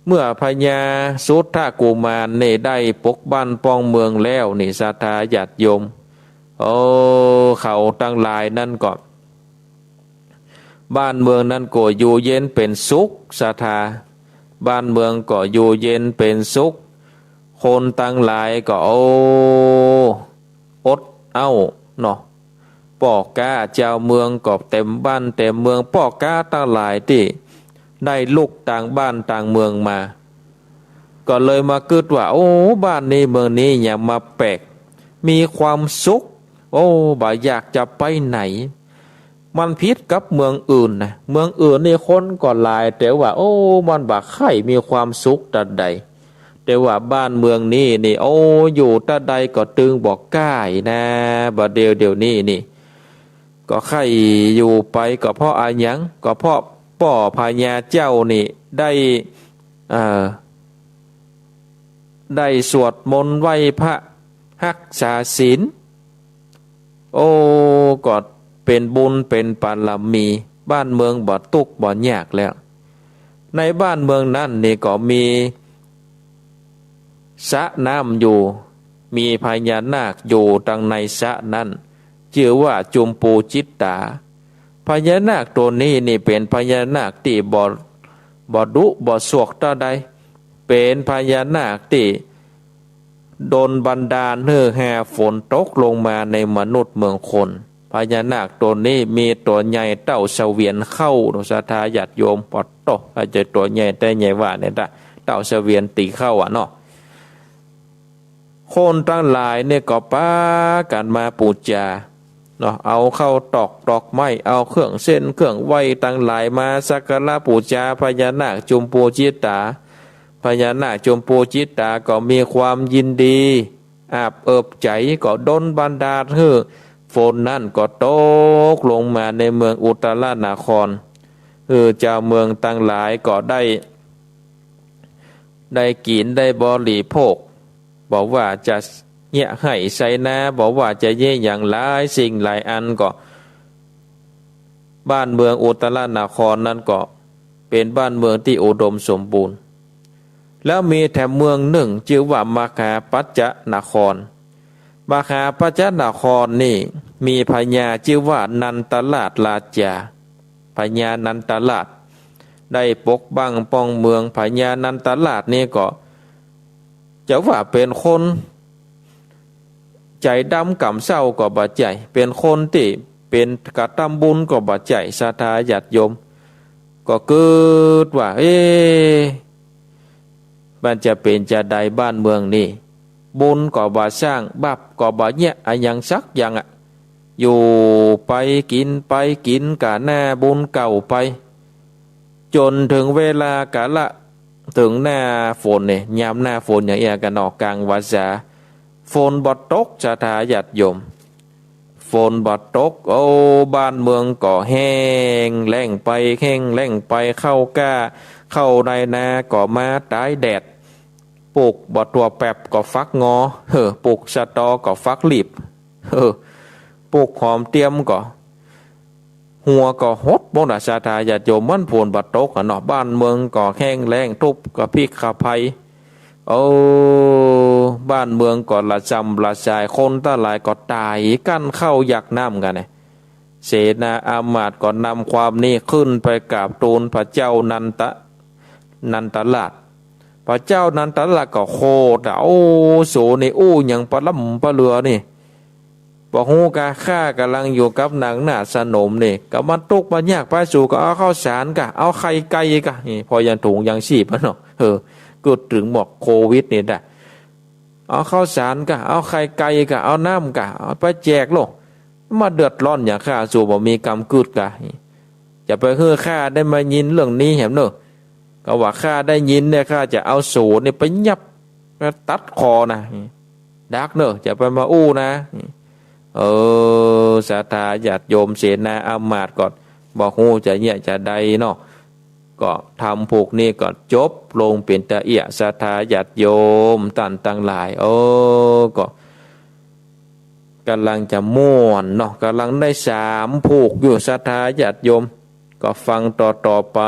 เมื่อพญาสุทัศนกุมารนี่ได้ปกบ้านป้องเมืองแล้วนี่ ศรัทธาญาติโยม โอ้ เขาตังหลายนั้นก็ บ้านเมืองนั้นก็อยู่เย็นเป๋นสุข ศรัทธา บ้านเมืองก็อยู่เย็นเป๋นสุข คนตังหลายก็ โอ้ อดเอ้าเนาะ ป้อก๊าจาวเมืองก็เต๋มบ้านเต๋มเมือง ป้อก๊าตังหลายตี้ได้ลุกตางบ้านตางเมืองมา ก็เลยมากึ๊ดว่า โอ้ บ้านนี้เมืองนี้หยังมาแปลก มีความสุข โอ้ บ่อยากจะไปไหน มันผิดกับเมืองอื่นนะ เมืองอื่นนี่คนก็หลาย แต่ว่า โอ้ มันบ่ใค่มีความสุขตะใด แต่ว่าบ้านเมืองนี้นี่ โอ้ อยู่ตะใดก็ตึงบ่ก้ายนะ บ่าเดี่ยว เดี่ยวนี้นี่ ก็ใค่อยู่ไป ก็เพราะอะหยัง ก็เพราะป้อพญาเจ้านี่ได้ เอ่อ ได้สวดมนต์ไหว้พระ ฮักษาศีล โอ้ ก็เป๋นบุญเป๋นบารมี บ้านเมืองบ่ตุ๊กข์บ่ยากแล้ว ในบ้านเมืองนั้นนี่ก็มีสระน้ำอยู่ มีพญานาคอยู่ตังในสระนั้น จื้อว่าจุมปูจิตตา พญานาคตั๋วนี้นี่เป๋นพญานาคตี้บ่ บ่ดุบ่สวกเต้าใด เป๋นพญานาคตี้ดลบันดาลหื้อหาฝนตกลงมาในมนุษย์เมืองคน พญานาคตั๋วนี้มีตั๋วใหญ่เต้าเสวียนข้าว ศรัทธาญาติโยม ปอดโต้ อาจจะตั๋วใหญ่แต๊ใหญ่ว่าเนี่ยนะ เต้าเสวียนตี๋ข้าวอะเนาะ คนตังหลายเนี่ยก็ปากั๋นมาปู๋จาเนาะ เอาข้าวตอกดอกไม้ เอาเครื่องเส้นเครื่องไหว้ตังหลายมาสักการะปู๋จาพญานาคจุมปูจิตตา พญานาคจุมปูจิตตาก็มีความยินดี อาบเอิบใจ๋ ก็ดลบันดาลหื้อฝนนั้นก็ตกลงมาในเมืองอุตรนคร หื้อจาวเมืองตังหลายก็ได้ ได้กิ๋นได้บริโภค บ่ว่าจะเยียะไฮ่ไซนา บ่ว่าจะเยียะหยังหลายสิ่งหลายอันก็ บ้านเมืองอุตรนครนั้นก็เป๋นบ้านเมืองตี้อุดมสมบูรณ์ แล้วมีแถมเมืองนึ่งจื้อว่ามคาปัจจนคร มคาปัจจนครนี่มีพญาจื้อว่านันตราชราชา พญานันตราชได้ปกบั้งป้องเมือง พญานันตราชนี่ก็ จะว่าเป๋นคนใจ๋ดำก่ำเซ้าก็บ่ใจ้ เป๋นคนตี้เป๋นกระตำบุญก็บ่ใจ้ ศรัทธาญาติโยม ก็กึ๊ดว่า เอ๊ะ มันจะเป๋นจาใดบ้านเมืองนี่ บุญก็บ่สร้าง บาปก็บ่เยียะอะหยังสักอย่างอะ อยู่ไปกิ๋นไป กิ๋นก้าหน้าบุญเก่าไป จ๋นเถิงเวลากาละ เถิงหน้าฝนเนี่ย ยามหน้าฝนอย่างเอี้ยกั๋นเนาะ ก๋างพรรษา ฝนบ่ตก ศรัทธาญาติโยม ฝนบ่ตก โอ้ บ้านเมืองก็แห้งแล้งไป แห้งแล้งไป ข้าวกล้า ข้าวในนาก็มาต๋ายแดด ปลูกบักถั่วแปบก็ฟักงอ เฮ้อ ปลูกสะตอก็ฟักลีบ เฮ้อ ปลูกหอมเตี้ยมก็ หัวก็หดหมดอะ ศรัทธาญาติโยม มันฝนบ่ตกอะเนาะ บ้านเมืองก็แห้งแล้ง ทุกข์กระพิกระภัย โอ้ บ้านเมืองก็ระส่ำระสาย คนตังหลายก็ต๋าย กั้นข้าวอยากน้ำกั๋นนะ เสนาอามาตย์ก็นำความนี้ขึ้นไปกราบทูลพระเจ้านันทะ นันทราช พระเจ้านันทราชก็โขดอะ โอ้ สูนี่อู้หยังปะล้ำปะเลือนี่ บ่ฮู้กา ข้าก่ำลังอยู่กับนางนาฏสนมนี่ ก็มันตุ๊กข์มันยากไป สูก็เอาข้าวสารกา เอาไข่ไก่กา นี่ พอยังถุงยังชีพอะเนาะ เออ กึ๊ดเถิงหมวกโควิดนี่ได้ เอาข้าวสารกา เอาไข่ไก่กา เอาน้ำกา เอาไปแจกโลก มาเดือดร้อนหยังข้า สูบ่มีกำกึ๊ดกา จะไปหื้อข้าได้มายินเรื่องนี้แหมเนอะ ก็ว่าข้าได้ยินเนี่ย ข้าจะเอาสูนี่ไปยับ ไปตัดคอนะ ดักเนอะ จะไปมาอู้นะ เออ ศรัทธาญาติโยม เสนาอามาตย์ก็บ่ฮู้จะเยียะจะใดเนาะ ก็ธรรมผูกนี้ก็จบลงเป๋นตาเอี้ย ศรัทธาญาติโยมต้านตังหลาย เออ ก็ ก่ำลังจะม่วนเนาะ ก่ำลังได้สามผูกอยู่ ศรัทธาญาติโยม ก็ฟังต่อๆ ไป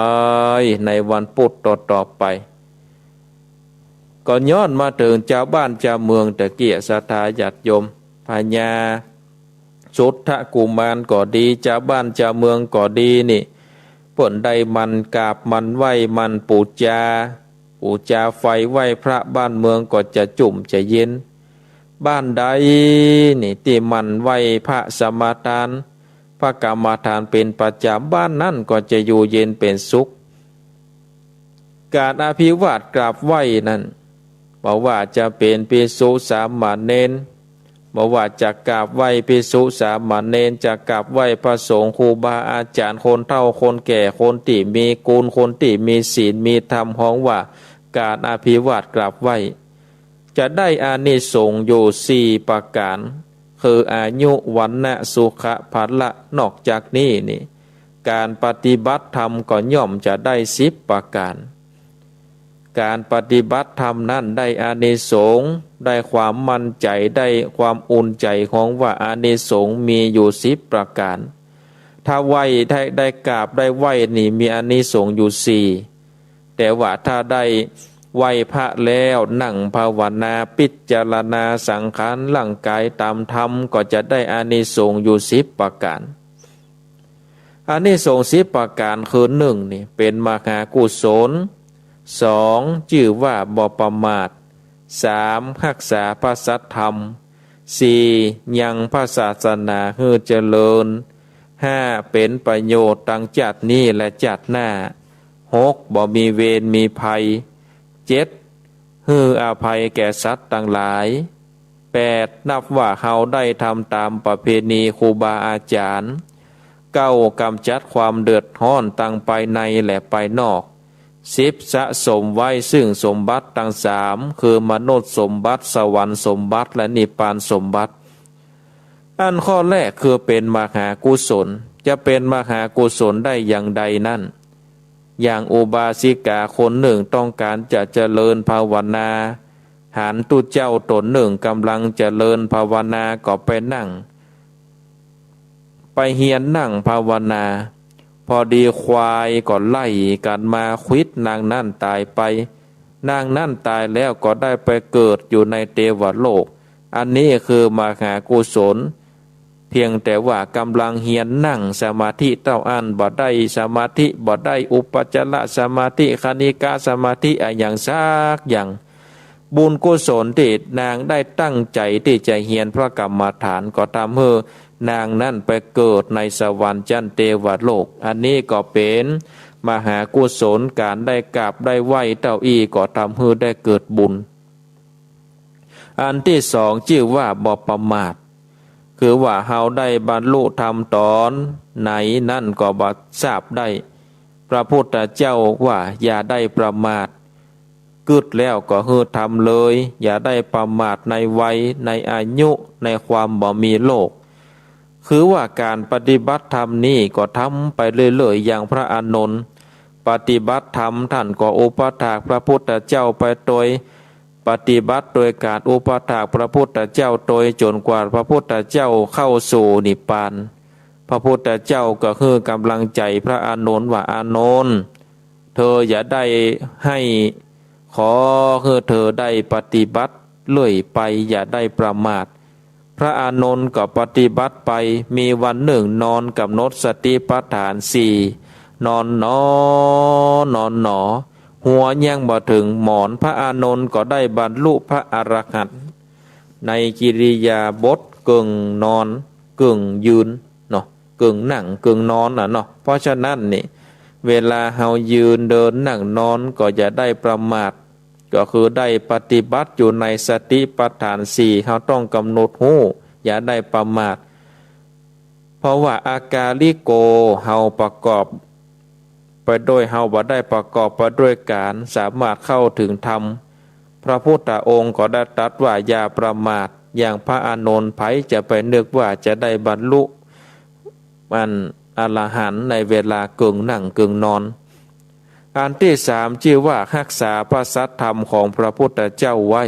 ในวันพุธต่อๆ ไป ก็ย้อนมาเถิงจาวบ้านจาวเมืองตะกี้ ศรัทธาญาติโยม พญาสุทธกุมารก็ดี จาวบ้านจาวเมืองก็ดีนี่ เปิ้นได้หมั่นกราบหมั่นไหว้หมั่นปู๋จา ปู๋จาไฟไหว้พระ บ้านเมืองก็จะจุ่มจะเย็น บ้านใดนี่ตี้หมั่นไหว้พระสมาทาน พระกรรมฐานเป๋นประจ๋ำ บ้านนั้นก็จะอยู่เย็นเป๋นสุข ก๋านอภิวาทกราบไหว้นั้น บ่ว่าจะเป๋นภิกษุสามเณร บ่ว่าจะกราบไหว้ภิกษุสามเณร จะกราบไหว้พระสงฆ์ครูบาอาจ๋ารย์ คนเฒ่าคนแก่ คนตี้มีกุณ คนตี้มีศีลมีธรรม ฮ้องว่าก๋านอภิวาทกราบไหว้ จะได้อานิสงส์อยู่สี่ประก๋าน คืออายุ วรรณะ สุขะ พละ นอกจากนี้นี่ ก๋านปฏิบัติธรรมก็ย่อมจะได้สิบประก๋าน ก๋านปฏิบัติธรรมนั้นได้อานิสงส์ ได้ความมั่นใจ๋ ได้ความอุ่นใจ๋ ฮ้องว่าอานิสงส์มีอยู่สิบประก๋าน ถ้าไหว้ได้ ได้กราบได้ไหว้นี่มีอานิสงส์อยู่สี่ แต่ว่าถ้าได้ไหว้พระแล้วนั่งภาวนาพิจารณาสังขารร่างก๋ายต๋ามธรรม ก็จะได้อานิสงส์อยู่สิบประก๋าน อานิสงส์สิบประก๋านคือ หนึ่ง นี่เป๋นมหากุศล สอง จื้อว่าบ่ประมาท สาม ฮักษาพระสัตธรรม สี่ ยังพระศาสนาหื้อเจริญ ห้า เป๋นประโยชน์ตังจาตินี้และจาติหน้า หก บ่มีเวรมีภัย เจ็ด หื้ออภัยแก่สัตว์ตังหลาย แปด นับว่าเฮาได้ทำต๋ามประเพณีครูบาอาจ๋ารย์ เก้า ก๋ำจัดความเดือดฮ้อนตังภายในและภายนอก สิบ สะสมไว้ซึ่งสมบัติตังสาม คือมนุษย์สมบัติ สวรรค์สมบัติ และนิพพานสมบัติ อันข้อแรกคือเป๋นมหากุศล จะเป๋นมหากุศลได้อย่างใดนั้น อย่างอุบาสิกาคนนึ่งต้องก๋านจะเจริญภาวนา หันตุ๊เจ้าต๋นนึ่งก๋ำลังเจริญภาวนาก็ไปนั่ง ไปเฮียนนั่งภาวนา พอดีควายก็ไล่กั๋นมาขวิดนางนั้นต๋ายไป นางนั้นต๋ายแล้วก็ได้ไปเกิดอยู่ในเตวโลก อันนี้คือมหากุศล เพียงแต่ว่าก๋ำลังเฮียนนั่งสมาธิเต้าอั้นบ่ได้ สมาธิบ่ได้ อุปจารสมาธิ คณิกสมาธิอะหยังสักอย่าง บุญกุศลตี้นางได้ตั้งใจ๋ตี้จะเฮียนพระกรรมฐานก็ทำหื้อนางนั้นไปเกิดในสวรรค์จั้นเตวโลก อันนี้ก็เป๋นมหากุศล ก๋านได้กราบได้ไหว้เต้าอี้ก็ทำหื้อได้เกิดบุญ อันตี้สองจื้อว่าบ่ประมาท คือว่าเฮาได้บรรลุธรรมต๋อนไหนนั้นก็บ่ทราบได้ พระพุทธเจ้าว่าอย่าได้ประมาท กึ๊ดแล้วก็หื้อทำเลย อย่าได้ประมาทในวัย ในอายุ ในความบ่มีโลก คือว่าก๋านปฏิบัติธรรมนี้ก็ทำไปเรื่อยๆ อย่างพระอานนท์ปฏิบัติธรรม ต้านก็อุปถากพระพุทธเจ้าไปตวย ปฏิบัติโดยก๋านอุปถากพระพุทธเจ้าตวย จ๋นกว่าพระพุทธเจ้าเข้าสู่นิพพาน พระพุทธเจ้าก็หื้อกำลังใจ๋พระอานนท์ว่า อานนท์ เธออย่าได้ให้ ขอหื้อเธอได้ปฏิบัติเรื่อยไป อย่าได้ประมาท พระอานนท์ก็ปฏิบัติไป มีวันนึ่งนอนกำหนดสติปัฏฐานสี่ นอนหนอ นอนหนอ หัวยังบ่เถิงหมอน พระอานนท์ก็ได้บรรลุพระอรหันต์ ในกิริยาบถกึ่งนอนกึ่งยืนเนาะ กึ่งนั่งกึ่งนอนน่ะเนาะ เพราะฉะนั้นนี่ เวลาเฮายืนเดินนั่งนอนก็อย่าได้ประมาท ก็คือได้ปฏิบัติอยู่ในสติปัฏฐานสี่ เฮาต้องกำหนดฮู้ อย่าได้ประมาท เพราะว่าอากาลิโก เฮาประกอบไปด้วย เฮาบ่ได้ประกอบไปด้วยการสามารถเข้าถึงธรรม พระพุทธองค์ก็ได้ตรัสว่า อย่าประมาท อย่างพระอานนท์ ใผจะไปนึกว่าจะได้บรรลุ อันอรหันต์ในเวลากึ่งนั่งกึ่งนอน อันตี้สามจื้อว่าฮักษาพระสัทธรรมของพระพุทธเจ้าไว้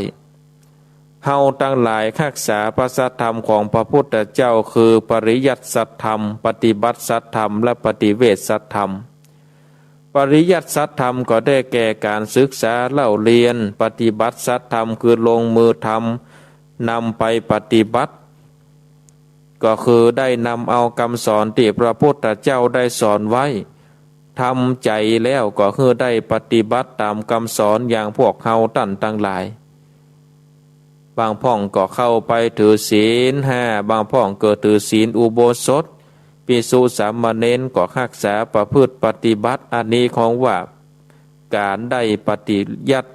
เฮาตังหลายฮักษาพระสัทธรรมของพระพุทธเจ้า คือปริยัติสัทธรรม ปฏิบัติสัทธรรม และปฏิเวทสัทธรรม ปริยัติสัทธรรมก็ได้แก่การศึกษาเล่าเรียน ปฏิบัติสัทธรรมคือลงมือทำ นำไปปฏิบัติ ก็คือได้นำเอากำสอนตี้พระพุทธเจ้าได้สอนไว้ ทำใจ๋แล้วก็หื้อได้ปฏิบัติต๋ามกำสอน อย่างพวกเฮาต้านตังหลาย บางพ่องก็เข้าไปถือศีลห้า บางพ่องก็ถือศีลอุโบสถ ภิกษุสามเณรก็ฮักษาประพฤติปฏิบัติ อันนี้ของว่าการได้ปฏิยัติ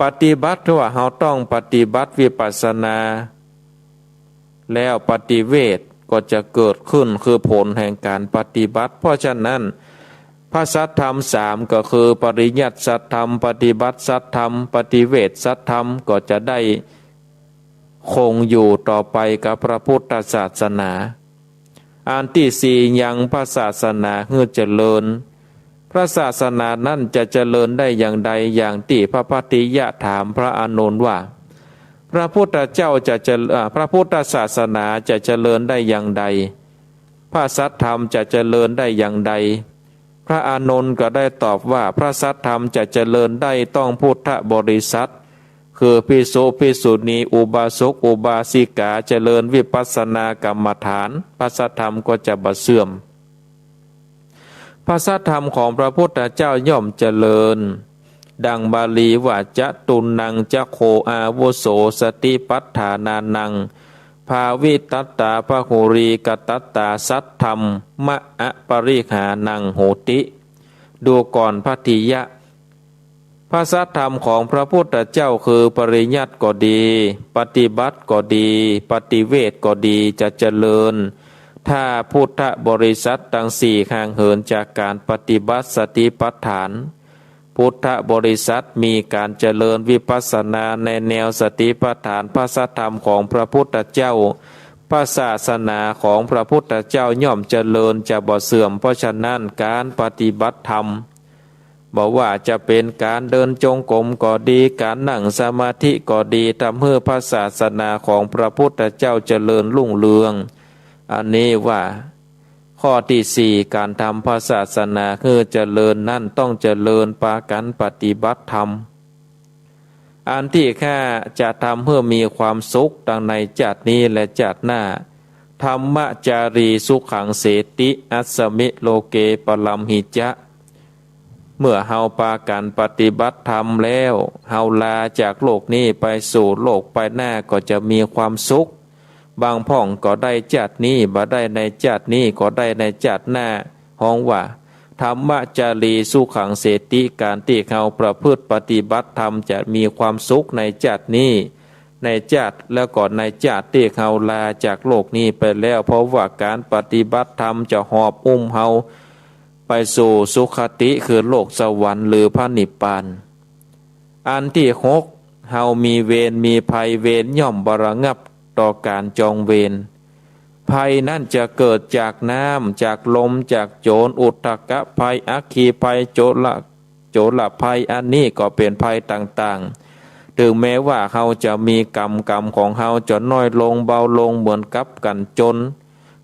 ปฏิบัติ ถ้าว่าเฮาต้องปฏิบัติวิปัสสนา แล้วปฏิเวทก็จะเกิดขึ้น คือผลแห่งการปฏิบัติ เพราะฉะนั้น พระสัทธรรมสามก็คือปริยัติสัทธรรม ปฏิบัติสัทธรรม ปฏิเวทสัทธรรม ก็จะได้คงอยู่ต่อไปกับพระพุทธศาสนา อันตี้สี่ ยังพระศาสนาหื้อเจริญ พระศาสนานั้นจะเจริญได้อย่างใด อย่างตี้พระภัตติยะถามพระอานนท์ว่า พระพุทธเจ้าจะเจริญ อ่า พระพุทธศาสนาจะเจริญได้อย่างใด พระสัทธรรมจะเจริญได้อย่างใด พระอานนท์ก็ได้ตอบว่า พระสัทธรรมจะเจริญได้ต้องพุทธบริษัท คือภิกษุ ภิกษุณี อุบาสก อุบาสิกา เจริญวิปัสสนากรรมฐาน พระสัทธรรมก็จะบ่เสื่อม พระสัทธรรมของพระพุทธเจ้าย่อมเจริญ ดังบาลีว่า จตุนนังจะโข อาวุโส สติปัฏฐานานัง ภาวิตัตตา บะหูรีกตัตตา สัทธัมมะ อปริหานัง โหติ ดูก่อนภัตติยะ พระสัทธรรมของพระพุทธเจ้าคือปริยัติก็ดี ปฏิบัติก็ดี ปฏิเวทก็ดี จะเจริญ ถ้าพุทธบริษัทตังสี่ห่างเหินจากการปฏิบัติสติปัฏฐาน พุทธบริษัทมีการเจริญวิปัสสนาในแนวสติปัฏฐาน พระสัทธรรมของพระพุทธเจ้า พระศาสนาของพระพุทธเจ้าย่อมเจริญจะบ่เสื่อม เพราะฉะนั้นการปฏิบัติธรรม บ่ว่าจะเป๋นการเดินจงกรมก็ดี การนั่งสมาธิก็ดี ทำหื้อพระศาสนาของพระพุทธเจ้าเจริญรุ่งเรือง อันนี้ว่า ข้อตี้สี่ การทำพระศาสนาหื้อเจริญนั้นต้องเจริญปากั๋นปฏิบัติธรรม อันตี้ห้า จะทำหื้อมีความสุขตังในจาตินี้และจาติหน้า ธัมมจารีสุขังเสติ อัสมิโลเกปรัมหิจะ เมื่อเฮาปากั๋นปฏิบัติธรรมแล้ว เฮาลาจากโลกนี้ไปสู่โลกไปหน้าก็จะมีความสุข บางพ่องก็ได้จาตินี้ บ่ได้ในจาตินี้ก็ได้ในจาติหน้า ฮ้องว่า ธัมมจารีสุขังเสติ การตี้เฮาประพฤติปฏิบัติธรรมจะมีความสุขในจาตินี้ ในจาติแล้วก็ในจาติตี้เฮาลาจากโลกนี้ไปแล้ว เพราะว่าการปฏิบัติธรรมจะหอบอุ้มเฮาไปสู่สุคติ คือโลกสวรรค์หรือพระนิพพาน อันตี้หก เฮามีเวรมีภัย เวรย่อมบ่ระงับต่อการจองเวร ภัยนั้นจะเกิดจากน้ำ จากลม จากโจร อุทกภัย อัคคีภัย โจร โจรภัย อันนี้ก็เป๋นภัยต่างๆ ถึงแม้ว่าเฮาจะมีกรรม กรรมของเฮาจะน้อยลงเบาลงเหมือนกับกั๋นโจร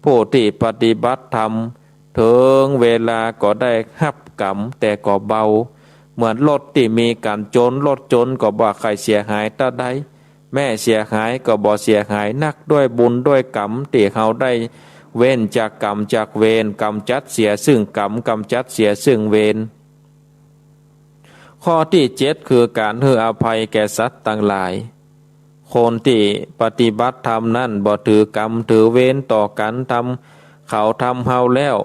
ผู้ตี้ปฏิบัติธรรม เถิงเวลาก็ได้ฮับกรรม แต่ก็เบา เหมือนรถตี้มีกั๋นจน รถจนก็บ่ใค่เสียหายเต้าใด แม้เสียหายก็บ่เสียหายนัก ด้วยบุญด้วยกรรมตี้เฮาได้เว้นจากกรรมจากเวร ก๋ำจัดเสียซึ่งกรรม ก๋ำจัดเสียซึ่งเวร ข้อตี้เจ็ด คือก๋านหื้ออภัยแก่สัตว์ตังหลาย คนตี้ปฏิบัติธรรมนั้นบ่ถือกรรมถือเวรต่อกั๋น ทำเขาทำเฮาแล้ว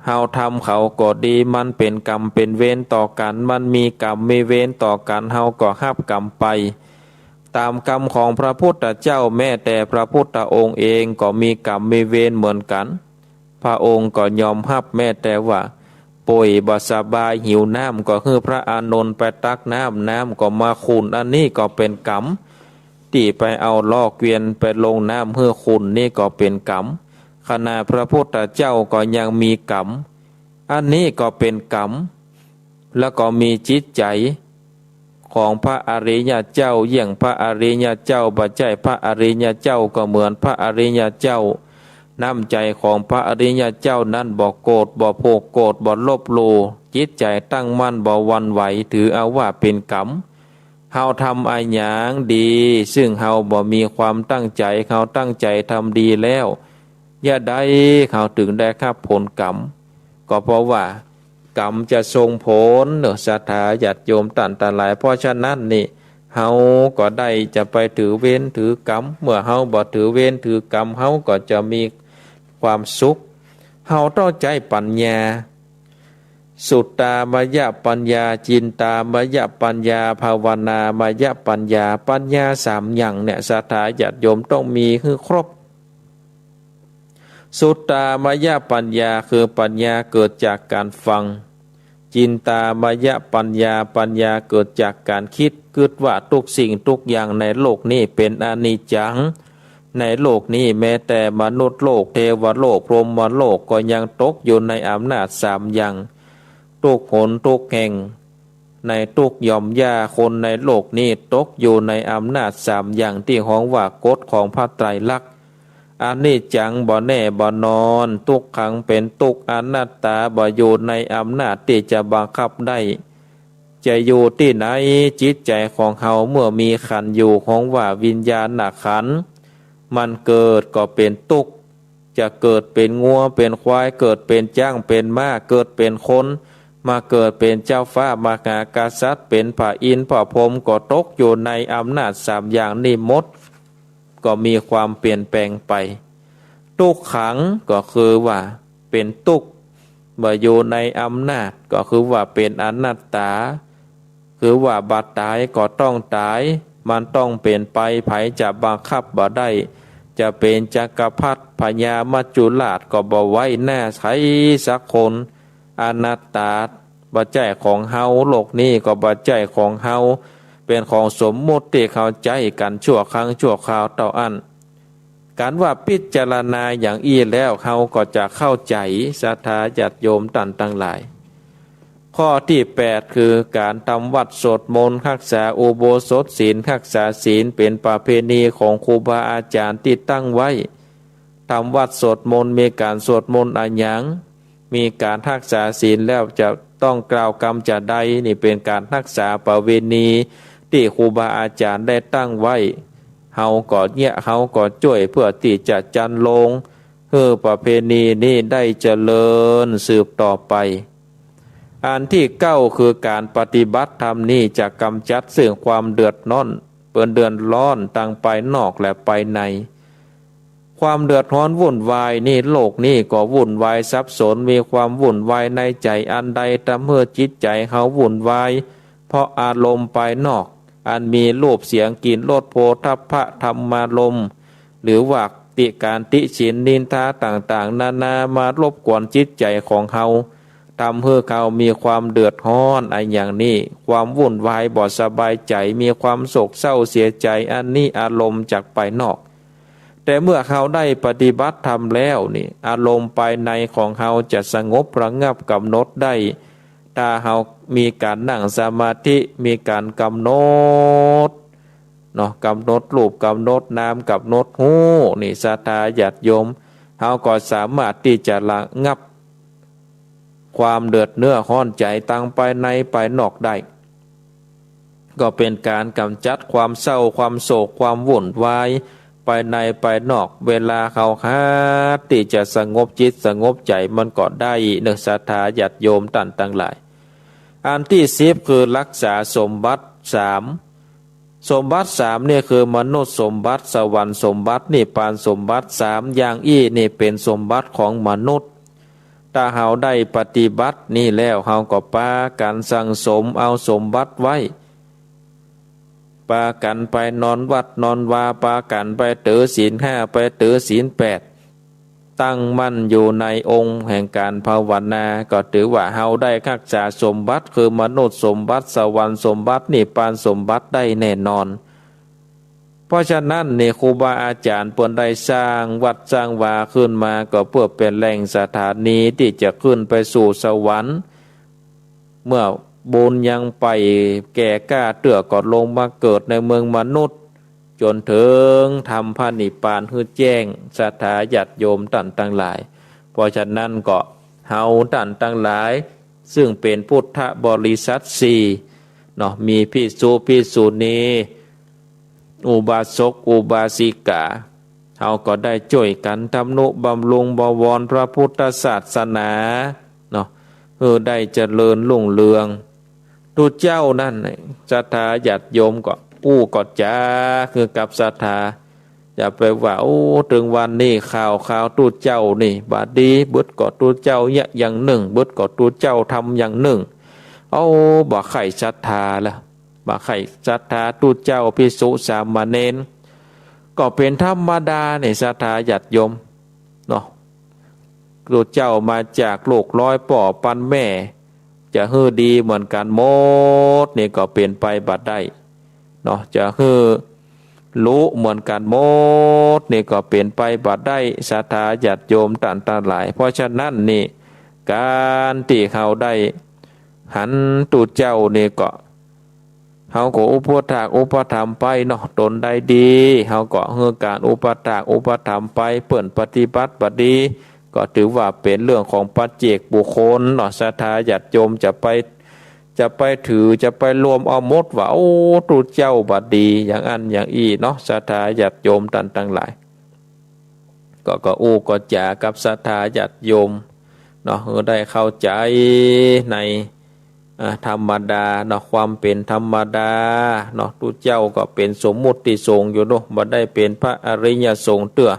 เฮาทำเขาก็ดี มันเป๋นกรรมเป๋นเวรต่อกั๋น มันมีกรรมมีเวรต่อกั๋น เฮาก็ฮับกรรมไป ต๋ามกำของพระพุทธเจ้า แม้แต่พระพุทธองค์เองก็มีกรรมมีเวรเหมือนกั๋น พระองค์ก็ยอมฮับ แม้แต่ว่าป่วยบ่สบายหิวน้ำ ก็หื้อพระอานนท์ไปตักน้ำ น้ำก็มาขุ่น อันนี้ก็เป๋นกรรม ตี้ไปเอาล้อเกวียนไปลงน้ำหื้อขุ่น นี่ก็เป๋นกรรม ขนาดพระพุทธเจ้าก็ยังมีกรรม อันนี้ก็เป๋นกรรม แล้วก็มีจิตใจ๋ของพระอริยะเจ้า เยี่ยงพระอริยะเจ้า บ่ใจ้พระอริยะเจ้าก็เหมือนพระอริยะเจ้า น้ำใจ๋ของพระอริยะเจ้านั้นบ่โกรธ บ่ผูกโกรธ บ่ลบหลู่ จิตใจ๋ตั้งมั่น บ่หวั่นไหว ถือเอาว่าเป๋นกรรม เฮาทำอะหยังดี ซึ่งเฮาบ่มีความตั้งใจ๋ เฮาตั้งใจ๋ทำดีแล้ว ยะใดเฮาเถิงได้ฮับผลกรรม ก็เพราะว่ากรรมจะส่งผลเนาะ ศรัทธาญาติโยมต้านตังหลาย เพราะฉะนั้นนี่ เฮาก็ได้จะไปถือเวรถือกรรม เมื่อเฮาบ่ถือเวรถือกรรม เฮาก็จะมีความสุข เฮาต้องใจ๊ปัญญา สุตตามยปัญญา จินตามยปัญญา ภาวนามยปัญญา ปัญญาสามอย่างเนี่ย ศรัทธาญาติโยมต้องมีหื้อครบ สุตตามยปัญญาคือปัญญาเกิดจากก๋านฟัง จินตามยปัญญา ปัญญาเกิดจากก๋านกึ๊ด กึ๊ดว่าทุกสิ่งทุกอย่างในโลกนี้เป๋นอนิจจัง ในโลกนี้แม้แต่มนุษย์โลก เทวโลก พรหมโลกก็ยังตกอยู่ในอำนาจสามอย่าง ทุกหนทุกแห่ง ในทุกหย่อมหญ้า คนในโลกนี้ตกอยู่ในอำนาจสามอย่างตี้ฮ้องว่ากฎของพระไตรลักษณ์ อนิจจังบ่แน่บ่นอน ทุกขังเป๋นทุกข์ อนัตตาบ่อยู่ในอำนาจตี้จะบังคับได้ จะอยู่ตี้ไหน จิตใจ๋ของเฮาเมื่อมีขันธ์อยู่ ฮ้องว่าวิญญาณขันธ์ มันเกิดก็เป๋นทุกข์ จะเกิดเป๋นงัวเป๋นควาย เกิดเป๋นจ๊างเป๋นม้า เกิดเป๋นคน มาเกิดเป๋นเจ้าฟ้ามหากษัตริย์ เป๋นพระอินทร์พระพรหม ก็ตกอยู่ในอำนาจสามอย่างนี้หมด ก็มีความเปลี่ยนแปลงไป ทุกขังก็คือว่าเป๋นทุกข์ บ่อยู่ในอำนาจ ก็คือว่าเป๋นอนัตตา คือว่าบ่ต๋ายก็ต้องต๋าย มันต้องเป๋นไป ใผจะบังคับบ่ได้ จะเป๋นจักรพรรดิพญามัจจุราชก็บ่ไว้หน้าใผสักคน อนัตตา บ่ใจ้ของเฮา โลกนี้ก็บ่ใจ้ของเฮา เป๋นของสมมุติตี้เฮาใจ๊กั๋นชั่วครั้งชั่วคราวเต้าอั้น ก๋านว่าพิจารณาอย่างอี้แล้ว เฮาก็จะเข้าใจ๋ ศรัทธาญาติโยมต้านตังหลาย ข้อตี้แปด คือก๋านทำวัตรสวดมนต์ ฮักษาอุโบสถศีล ฮักษาศีลเป๋นประเพณีของครูบาอาจ๋ารย์ตี้ตั้งไว้ ทำวัตรสวดมนต์ มีก๋านสวดมนต์อะหยัง มีก๋านฮักษาศีลแล้วจะต้องกล่าวกำจาใด นี่เป๋นก๋านฮักษาประเวณีตี้ครูบาอาจ๋ารย์ได้ตั้งไว้ เฮาก็เยียะ เฮาก็จ้วยเปื้อตี้จะจรรโลง หื้อประเพณีนี้ได้เจริญสืบต่อไป อันตี้เก้า คือก๋านปฏิบัติธรรมนี้จะก๋ำจัดซึ่งความเดือดร้อน เปิ้นเดือดร้อนตังภายนอกและภายใน ความเดือดร้อนวุ่นวายนี้ โลกนี้ก็วุ่นวายสับสน มีความวุ่นวายในใจ๋อันใด ทำหื้อจิตใจ๋เฮาวุ่นวาย เพราะอารมณ์ภายนอก อันมีรูปเสียงกลิ่นรสโผฏฐัพพะธรรมารมณ์ หรือว่าติ ก๋านติฉินนินทาต่างๆ นานามารบกวนจิตใจ๋ของเฮา ทำหื้อเฮามีความเดือดร้อน อะหยังนี้ ความวุ่นวายบ่สบายใจ๋ มีความโศกเศร้าเสียใจ๋ อันนี้อารมณ์จากภายนอก แต่เมื่อเฮาได้ปฏิบัติธรรมแล้วนี่ อารมณ์ภายในของเฮาจะสงบระงับก๋ำหนดได้ ถ้าเฮามีก๋านนั่งสมาธิ มีก๋านก๋ำหนด เนาะ ก๋ำหนดรูป ก๋ำหนดนาม ก๋ำหนดฮู้ นี่ศรัทธาญาติโยม เขาก็สามารถตี้จะระงับความเดือดเนื้อร้อนใจ๋ตังภายในภายนอกได้ ก็เป๋นก๋านก๋ำจัดความเศร้า ความโศก ความวุ่นวาย ภายในภายนอก เวลาเขาหาตี้จะสงบจิตสงบใจ๋มันก็ได้เนาะ ศรัทธาญาติโยมต้านตังหลาย อันตี้สิบคือรักษาสมบัติสาม สมบัติสามนี่คือมนุษย์สมบัติ สวรรค์สมบัติ นิพพานสมบัติ สามอย่างอี้นี่เป๋นสมบัติของมนุษย์ ถ้าเฮาได้ปฏิบัตินี่แล้ว เฮาก็ปากั๋นสั่งสมเอาสมบัติไว้ ปากั๋นไปนอนวัดนอนวา ปากั๋นไปถือศีลห้า ไปถือศีลแปด ตั้งมั่นอยู่ในองค์แห่งก๋านภาวนา ก็ถือว่าเฮาได้ฮักษาสมบัติ คือมนุษย์สมบัติ สวรรค์สมบัติ นิพพานสมบัติได้แน่นอน เพราะฉะนั้นนี่ ครูบาอาจ๋ารย์เปิ้นได้สร้างวัดสร้างวาขึ้นมา ก็เปื้อเป๋นแหล่งสถานีตี้จะขึ้นไปสู่สวรรค์ เมื่อบุญยังไปแก่กล้าเตื้อ ก็ลงมาเกิดในเมืองมนุษย์ จ๋นเถิงทำพระนิพพานหื้อแจ้ง ศรัทธาญาติโยมต้านตังหลาย เพราะฉะนั้นก็เฮาต้านตังหลาย ซึ่งเป๋นพุทธบริษัทสี่เนาะ มีภิกษุ ภิกษุณี อุบาสก อุบาสิกา เฮาก็ได้จ้วยกั๋นทำนุบำรุงบวรพระพุทธศาสนาเนาะ หื้อได้เจริญรุ่งเรือง ตุ๊เจ้านั้น ศรัทธาญาติโยมก็อู้ก็จ๋า คือกับศรัทธา อย่าไปว่า โอ้ เถิงวันนี้ข่าว ข่าวตุ๊เจ้านี่บ่ดี บึดก็ตุ๊เจ้าเยียะอย่างนึ่ง บึดก็ตุ๊เจ้าทำอย่างนึ่ง เอา บ่ใค่ศรัทธาละ บ่ใค่ศรัทธาตุ๊เจ้า ภิกษุสามเณร ก็เป๋นธรรมดานี่ ศรัทธาญาติโยมเนาะ ตุ๊เจ้ามาจากลูกร้อยป้อปันแม่ จะหื้อดีเหมือนกั๋นหมดนี่ก็เป๋นไปบ่ได้เนาะ จะหื้อรู้เหมือนกั๋นหมดนี่ก็เป๋นไปบ่ได้ ศรัทธาญาติโยมต้านตังหลาย เพราะฉะนั้นนี่ ก๋านตี้เฮาได้หันตุ๊เจ้านี่ก็ เฮาก็อุปัฏฐากอุปถัมภ์ไปเนาะ ตนใดดี เฮาก็หื้อก๋านอุปัฏฐากอุปถัมภ์ไป เปิ้นปฏิบัติบ่ดี ก็ถือว่าเป๋นเรื่องของปัจเจกบุคคลเนาะ ศรัทธาญาติโยมจะไป จะไปถือ จะไปรวมเอาหมดว่า โอ้ ตุ๊เจ้าบ่ดี อย่างอั้นอย่างอี้เนาะ ศรัทธาญาติโยมต้านตังหลาย ก็ ก็อู้ก็จ๋ากับศรัทธาญาติโยมเนาะ หื้อได้เข้าใจ๋ใน อ่า ธรรมดาเนาะ ความเป๋นธรรมดาเนาะ ตุ๊เจ้าก็เป๋นสมมุติสงฆ์อยู่เนาะ บ่ได้เป๋นพระอริยสงฆ์เตื้อ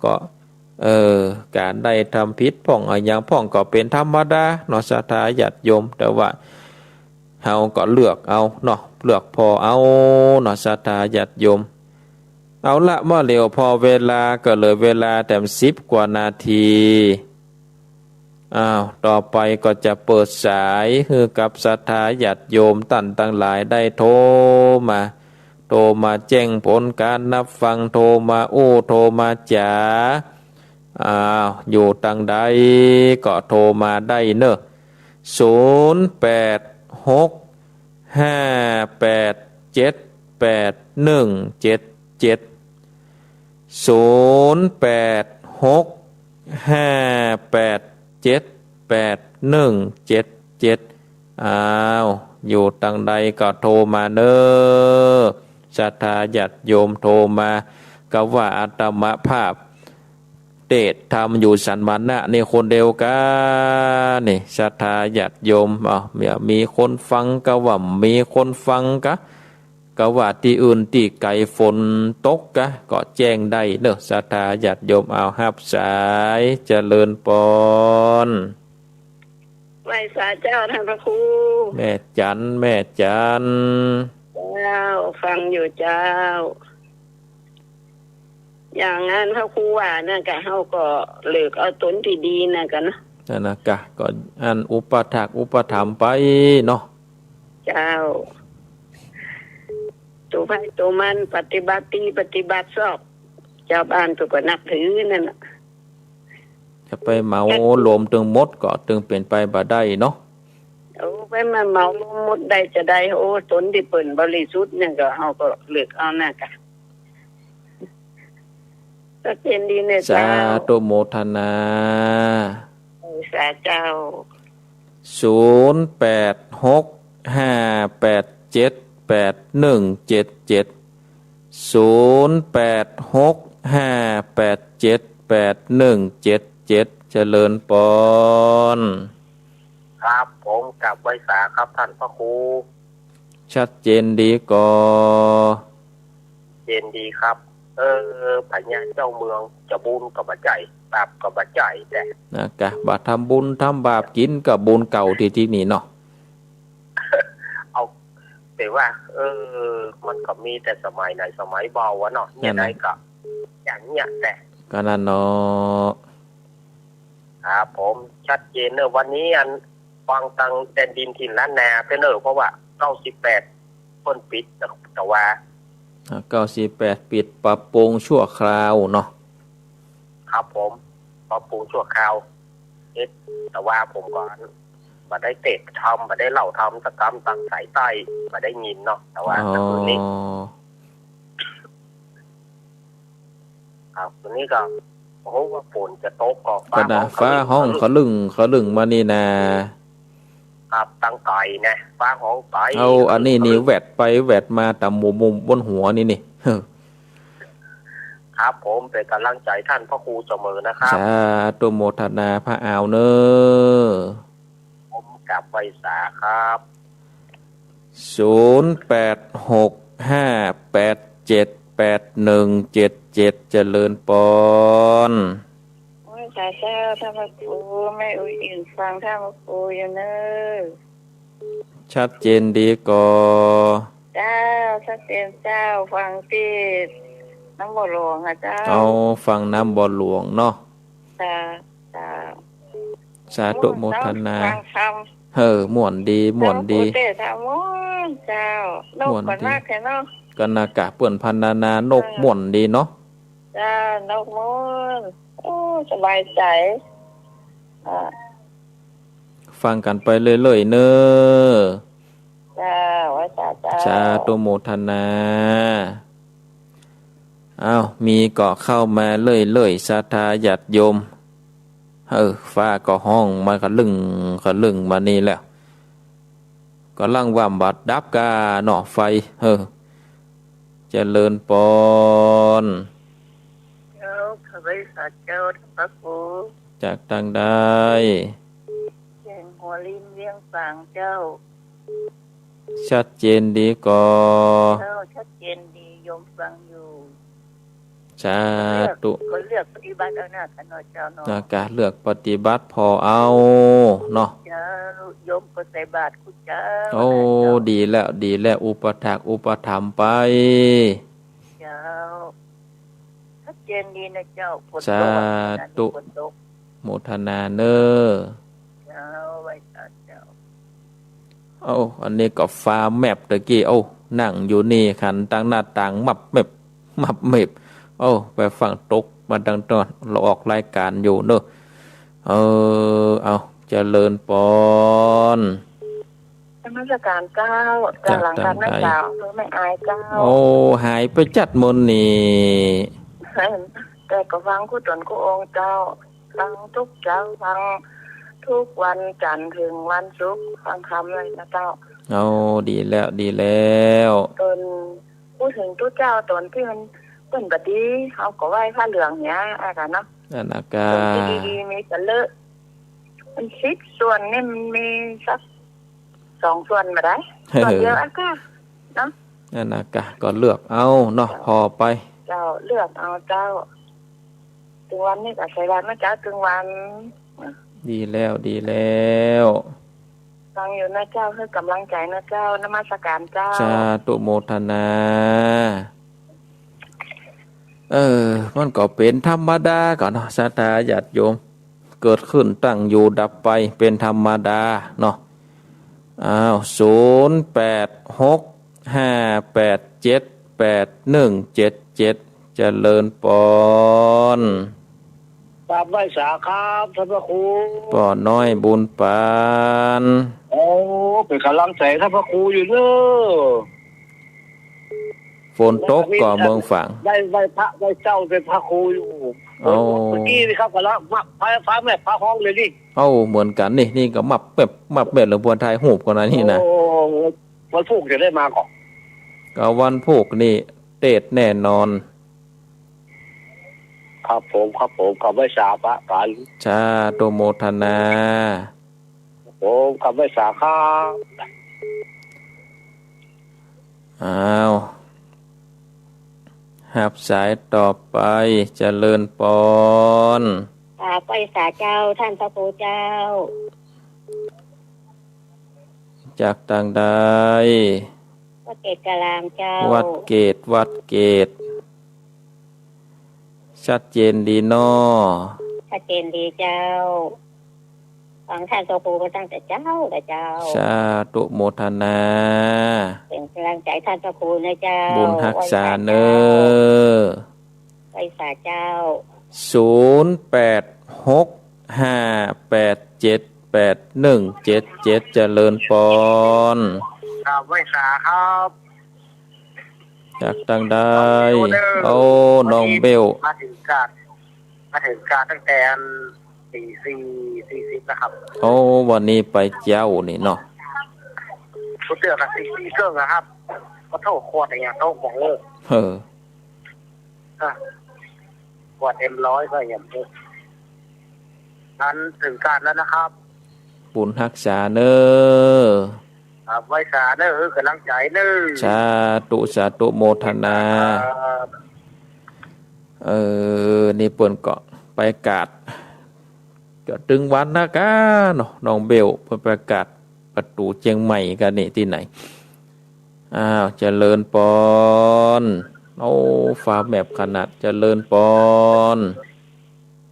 ก็ เออ ก๋านได้ทำผิดพ่องอะหยังพ่องก็เป๋นธรรมดาเนาะ ศรัทธาญาติโยม แต่ว่าเฮาก็เลือกเอาเนาะ เลือกผ่อเอาเนาะ ศรัทธาญาติโยม เอาละ เมื่อเหลียวผ่อเวลาก็เหลือเวลาแหมสิบกว่านาที อ้าว ต่อไปก็จะเปิดสายหื้อกับศรัทธาญาติโยมต้านตังหลายได้โทรมา โทรมาแจ้งผลก๋านนับฟัง โทรมาอู้ โทรมาจ๋า อ้าว อยู่ตังใดก็โทรมาได้เนาะ ศูนย์แปดหก ห้าแปดเจ็ดแปดหนึ่งเจ็ดเจ็ด ศูนย์แปดหก ห้าแปดเจ็ดแปดหนึ่งเจ็ดเจ็ด อ้าว อยู่ตังใดก็โทรมาเนาะ ศรัทธาญาติโยมโทรมา กาว่าอาตมาภาพ เตสน์ธรรมอยู่สันมณะนี่คนเดียวกั๋นนี่ ศรัทธาญาติโยม อ้าว มีคนฟังกาว่า มีคนฟังกา กาว่าตี้อื่นตี้ไก๋ฝนตกกา ก็แจ้งได้เนาะ ศรัทธาญาติโยม อ้าว ฮับสาย เจริญปอน ไหว้สาเจ้าต้านพระครู แม่จั๋น แม่จั๋น เจ้า ฟังอยู่เจ้า อย่างอั้นพระครูว่านั่นกา เฮาก็เลือกเอาตนตี้ดีนั่นกาเนาะ นั่นนะกา ก็อันอุปัฏฐากอุปถัมภ์ไปเนาะ เจ้า ตั๋วใผตั๋วมัน ปฏิบัติดีปฏิบัติชอบ เจ้าบ้านตั๋วก็นับถือนั่นน่ะ จะไปเหมารวมตึงหมดก็ตึงเป๋นไปบ่ได้เนาะ โอ้ ไปมาเหมารวมหมดได้จาใด โอ้ ตนตี้เปิ้นบริสุทธิ์นั่นก็ เฮาก็เลือกเอานั่นกา ชัดเจนดีเนี่ย สา เจ้า ธุโมทนา สาเจ้า ศูนย์แปดหกห้าแปดเจ็ดแปดหนึ่งเจ็ดเจ็ด ศูนย์แปดหกห้าแปดเจ็ดแปดหนึ่งเจ็ดเจ็ด เจริญปอน ครับผม กราบไหว้สาครับท่านพระครู ชัดเจนดีก่อ เจนดีครับ เออ พญาเจ้าเมืองจะบุญก็บ่ใจ้ บาปก็บ่ใจ้ แต่ นะกะ บ่ทำบุญทำบาป กิ๋นก็บุญเก่าตี้ ตี้นี่เนาะ เอา แต่ว่า เออ มันก็มีแต่สมัยไหนสมัยเบาอะเนาะ เนี่ย นั่นน่ะ ไหนก็อย่างเงี้ยแต่ ก็นั่นเนาะ ครับผม ชัดเจนเนอะ วันนี้อันฟังตังแดนดินถิ่นล้านนาเต้อเนอะ เพราะว่าเก้าสิบแปดเปิ้นปิด แต่ว่า อ่า เก้าสิบแปดปิดปรับปรุงชั่วคราวเนาะ ครับผม ปรับปรุงชั่วคราว เอ๊ะ แต่ว่าผมก็บ่ได้เตะธรรม บ่ได้เล่าธรรมสักกำ ตังสายใต้บ่ได้ยินเนาะ แต่ว่า อ๋อ คืนนี้ ครับ วันนี้ก็ โอ้โห ว่าฝนจะตกก็ ก็น่ะ ฟ้าฮ้อง ฟ้าฮ้อง ขะลึ่ง ขะลึ่ง ขะลึ่งมานี่นา ครับ ตังไก๋นะ ฟ้าฮ้องไก๋ เอา อันนี้นี่ ขะลึ่ง แหวดไปแหวดมาต๋ามมุมมุมบนหัวนี่นี่ ครับผม เป๋นก๋ำลังใจ๋ท่านพระครูเสมอนะครับ สาธุโมทนาพระอาวเนอะ ผมกราบไหว้สาครับ ศูนย์แปดหกห้าแปดเจ็ดแปดหนึ่งเจ็ดเจ็ด เจริญปอน โอ้ย สาเจ้า ท่านพระครู แม่อุ๋ยอิ๋งฟังท่านพระครูอยู่เนอะ ชัดเจนดีก่อ เจ้า ชัดเจนเจ้า ฟังตี้น้ำบ่อหลวงอะเจ้า เอา ฟังน้ำบ่อหลวงเนาะ จ้า จ้า สาธุโมทนา ม่วนเจ้า ฟังธรรม เออ ม่วนดี ม่วนดี พระครูเตศน์ม่วนเจ้า นก ม่วนดี ก็นักแท้เนาะ ก็น่ากะ เปิ้นพรรณนานก เออ ม่วนดีเนาะ เจ้า นกม่วน โอ้ สบายใจ๋ อ่า ฟังกั๋นไปเรื่อยๆ เนอะ เจ้า ไหว้สาเจ้า สาธุโมทนา อ้าว มีก็เข้ามาเรื่อยๆ ศรัทธาญาติโยม เออ ฟ้าก็ฮ้องมาขะลึ่ง ขะลึ่งมานี่แล้ว ก่ำลังว่าบ่ดับก้าเนาะ ไฟ เออ เจริญปอน เจ้า ข้าพเจ้า เจ้า ท่านพระครู จากตังใด แขวงหัวริน เวียงฝางเจ้า ชัดเจนดีก่อ เจ้า ชัดเจนดี โยมฟังอยู่ สาธุ ก็เลือกปฏิบัติเอานะ ข้าน้อยเจ้าเนาะ นะกะ เลือกปฏิบัติผ่อเอาเนาะ เจ้า โยมก็ใส่บาตรคู่เจ้า โอ้ นะเจ้า ดีแล้ว ดีแล้ว อุปถากอุปถัมภ์ไป เจ้า ชัดเจนดีนะเจ้า ฝนตก สาธุ วันนี้ฝนตก โมทนาเนอะ เจ้า ไหว้สาเจ้า เอ้า อันนี้ก็ฟ้าแมบตะกี้ เอ้า นั่งอยู่นี่หันตางหน้าต่างมับแมบ มับแมบ เอ้า ไปฟังตกมาตังตอน เฮาออกรายก๋านอยู่เนอะ เออ เอ้า เจริญปอน นมัสการเจ้า จากหลังการ จากตังใด แม่สาว อำเภอแม่อายเจ้า โอ้ หายไปจัดมื้อนี้ แต่ก็ฟังกู้ต๋นกู้องค์เจ้า ฟังกู้เจ้า ฟังกู้วันจันทร์เถิงวันศุกร์ ฟังธรรมเลยนะเจ้า เอา ดีแล้ว ดีแล้ว ต๋น พูดเถิงกู้เจ้า ต๋นตี้มันเปิ้นบ่ดี เฮาก็ไหว้ผ้าเหลืองเนี่ย อะกะเนาะ นั่นนะกะ ต๋นตี้ดีๆ มีกะเยอะ มันสิบส่วนนี่มันมีสักสองส่วนบ่ได้ ส่วนเดียวอะกะเนาะ นั่นนะกะ ก็เลือกเอาเนาะ เจ้า ผ่อไป เจ้า เลือกเอาเจ้า ตึงวันนี้ก็ใส่บาตรนะเจ้า ตึงวัน ดีแล้ว ดีแล้ว ฟังอยู่นะเจ้า หื้อก๋ำลังใจ๋นะเจ้า นมัสการเจ้า สาธุโมทนา เออ มันก็เป๋นธรรมดาก่อเนาะ ศรัทธาญาติโยม เกิดขึ้นตั้งอยู่ดับไป เป๋นธรรมดาเนาะ อ้าว ศูนย์แปดหกห้าแปดเจ็ดแปดหนึ่งเจ็ดเจ็ด เจริญปอน กราบไหว้สาครับ ท่านพระครู ป้อน้อยบุญปาน โอ้ เป๋นก๋ำลังใจ๋ท่านพระครูอยู่เนอะ ฝนตกก่อเมืองฝาง ได้ไหว้พระไหว้เจ้าไหว้พระครูอยู่ เอ้า เมื่อกี้นี่ครับ ก็ละมับ ฟ้า ฟ้าแมบฟ้าฮ้องเลยนี่ เอ้า เหมือนกั๋นนี่ นี่ก็มับแมบ มับแมบ หลวงปู่ถ่ายรูปก่อนนะนี่นะ โอ้ วันพูกจะได้มาก่อ ก็วันพูกนี่เตศน์แน่นอน ครับผม ครับผม ครับ ไหว้สาพระกั๋น สาธุโมทนา ครับผม ครับ ไหว้สาครับ อ้าว ฮับสายต่อไป เจริญปอน ค่ะ ไหว้สาเจ้า ต้านพระครูเจ้า จากตางใด วัดเกตกลางเจ้า วัดเกต วัดเกต ชัดเจนดีน้อ ชัดเจนดีเจ้า ฟังต้านพระครูมาตั้งแต่เจ๊าแหละเจ้า สาธุโมทนา เป๋นก๋ำลังใจ๋ต้านพระครูนะเจ้า บุญฮักษาเน่อ ไหว้สาเจ้า ศูนย์แปดหกห้าแปดเจ็ดแปดหนึ่งเจ็ดเจ็ด เจริญปอน ครับ ไหว้สาครับ จากตางใด น้องเบลเน่อ โอ้ น้องเบล มาเถิงกาด มาเถิงกาดตั้งแต่อันตีสี่สี่สิบนะครับ โอ้ วันนี้ไปเจ๊านี่เนาะ สุดเดือดอะ ตีสี่เกิ่งอะครับ ก็โทษขวดอะหยังโทษบอกเลย เออ อ่ะ ขวดเอ็มร้อยก็ยังโทษ อันเถิงกาดแล้วนะครับ บุญฮักษาเน่อ ครับ ไหว้สาเน่อ หื้อก๋ำลังใจ๋เน่อ สาธุ สาธุโมทนา ครับ เออ นี่เปิ้นก็ไปกาด ก็ตึงวันนะก้าเนาะ น้องเบล เปิ้นไปกาดประตู๋เจียงใหม่กั๋นนี่ตี้ไหน อ้าว เจริญปอน โอ้ ฟ้าแมบขนาด เจริญปอน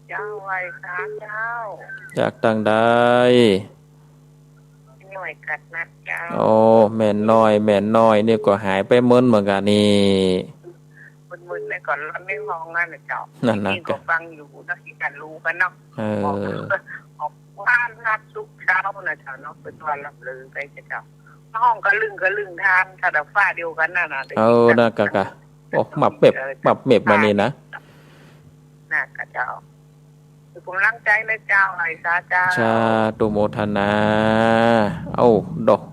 เจ้า ไหว้สาเจ้า จากตางใด แม่น้อยกัดนัดเจ้า โอ้ แม่น้อย แม่น้อยนี่ก็หายไปเมินเหมือนกั๋นนี่ มึนๆ ในก่อน ในห้องนั่นน่ะเจ้า นั่นน่ะ นี่ก็ฟังอยู่เนาะ ตี้กั๋นฮู้กั๋นเนาะ เออ ออก ออกบ้านนัดสุกเช้านะเจ้าเนาะ เปิ้นว่าล่ำลือไปเจ้า ห้องกะลึ่งกะลึ่งทาน ถ้าแต่ฟ้าเดียวกั๋นนั่นน่ะ เออ นั่นกะ กะ โอ้ มับเม็บ เออ มับเม็บมานี่นะ น่ะกะเจ้า เป๋นก๋ำลังใจ๋นะเจ้า ไหว้สาเจ้า สาธุโมทนา เอ้า ดอก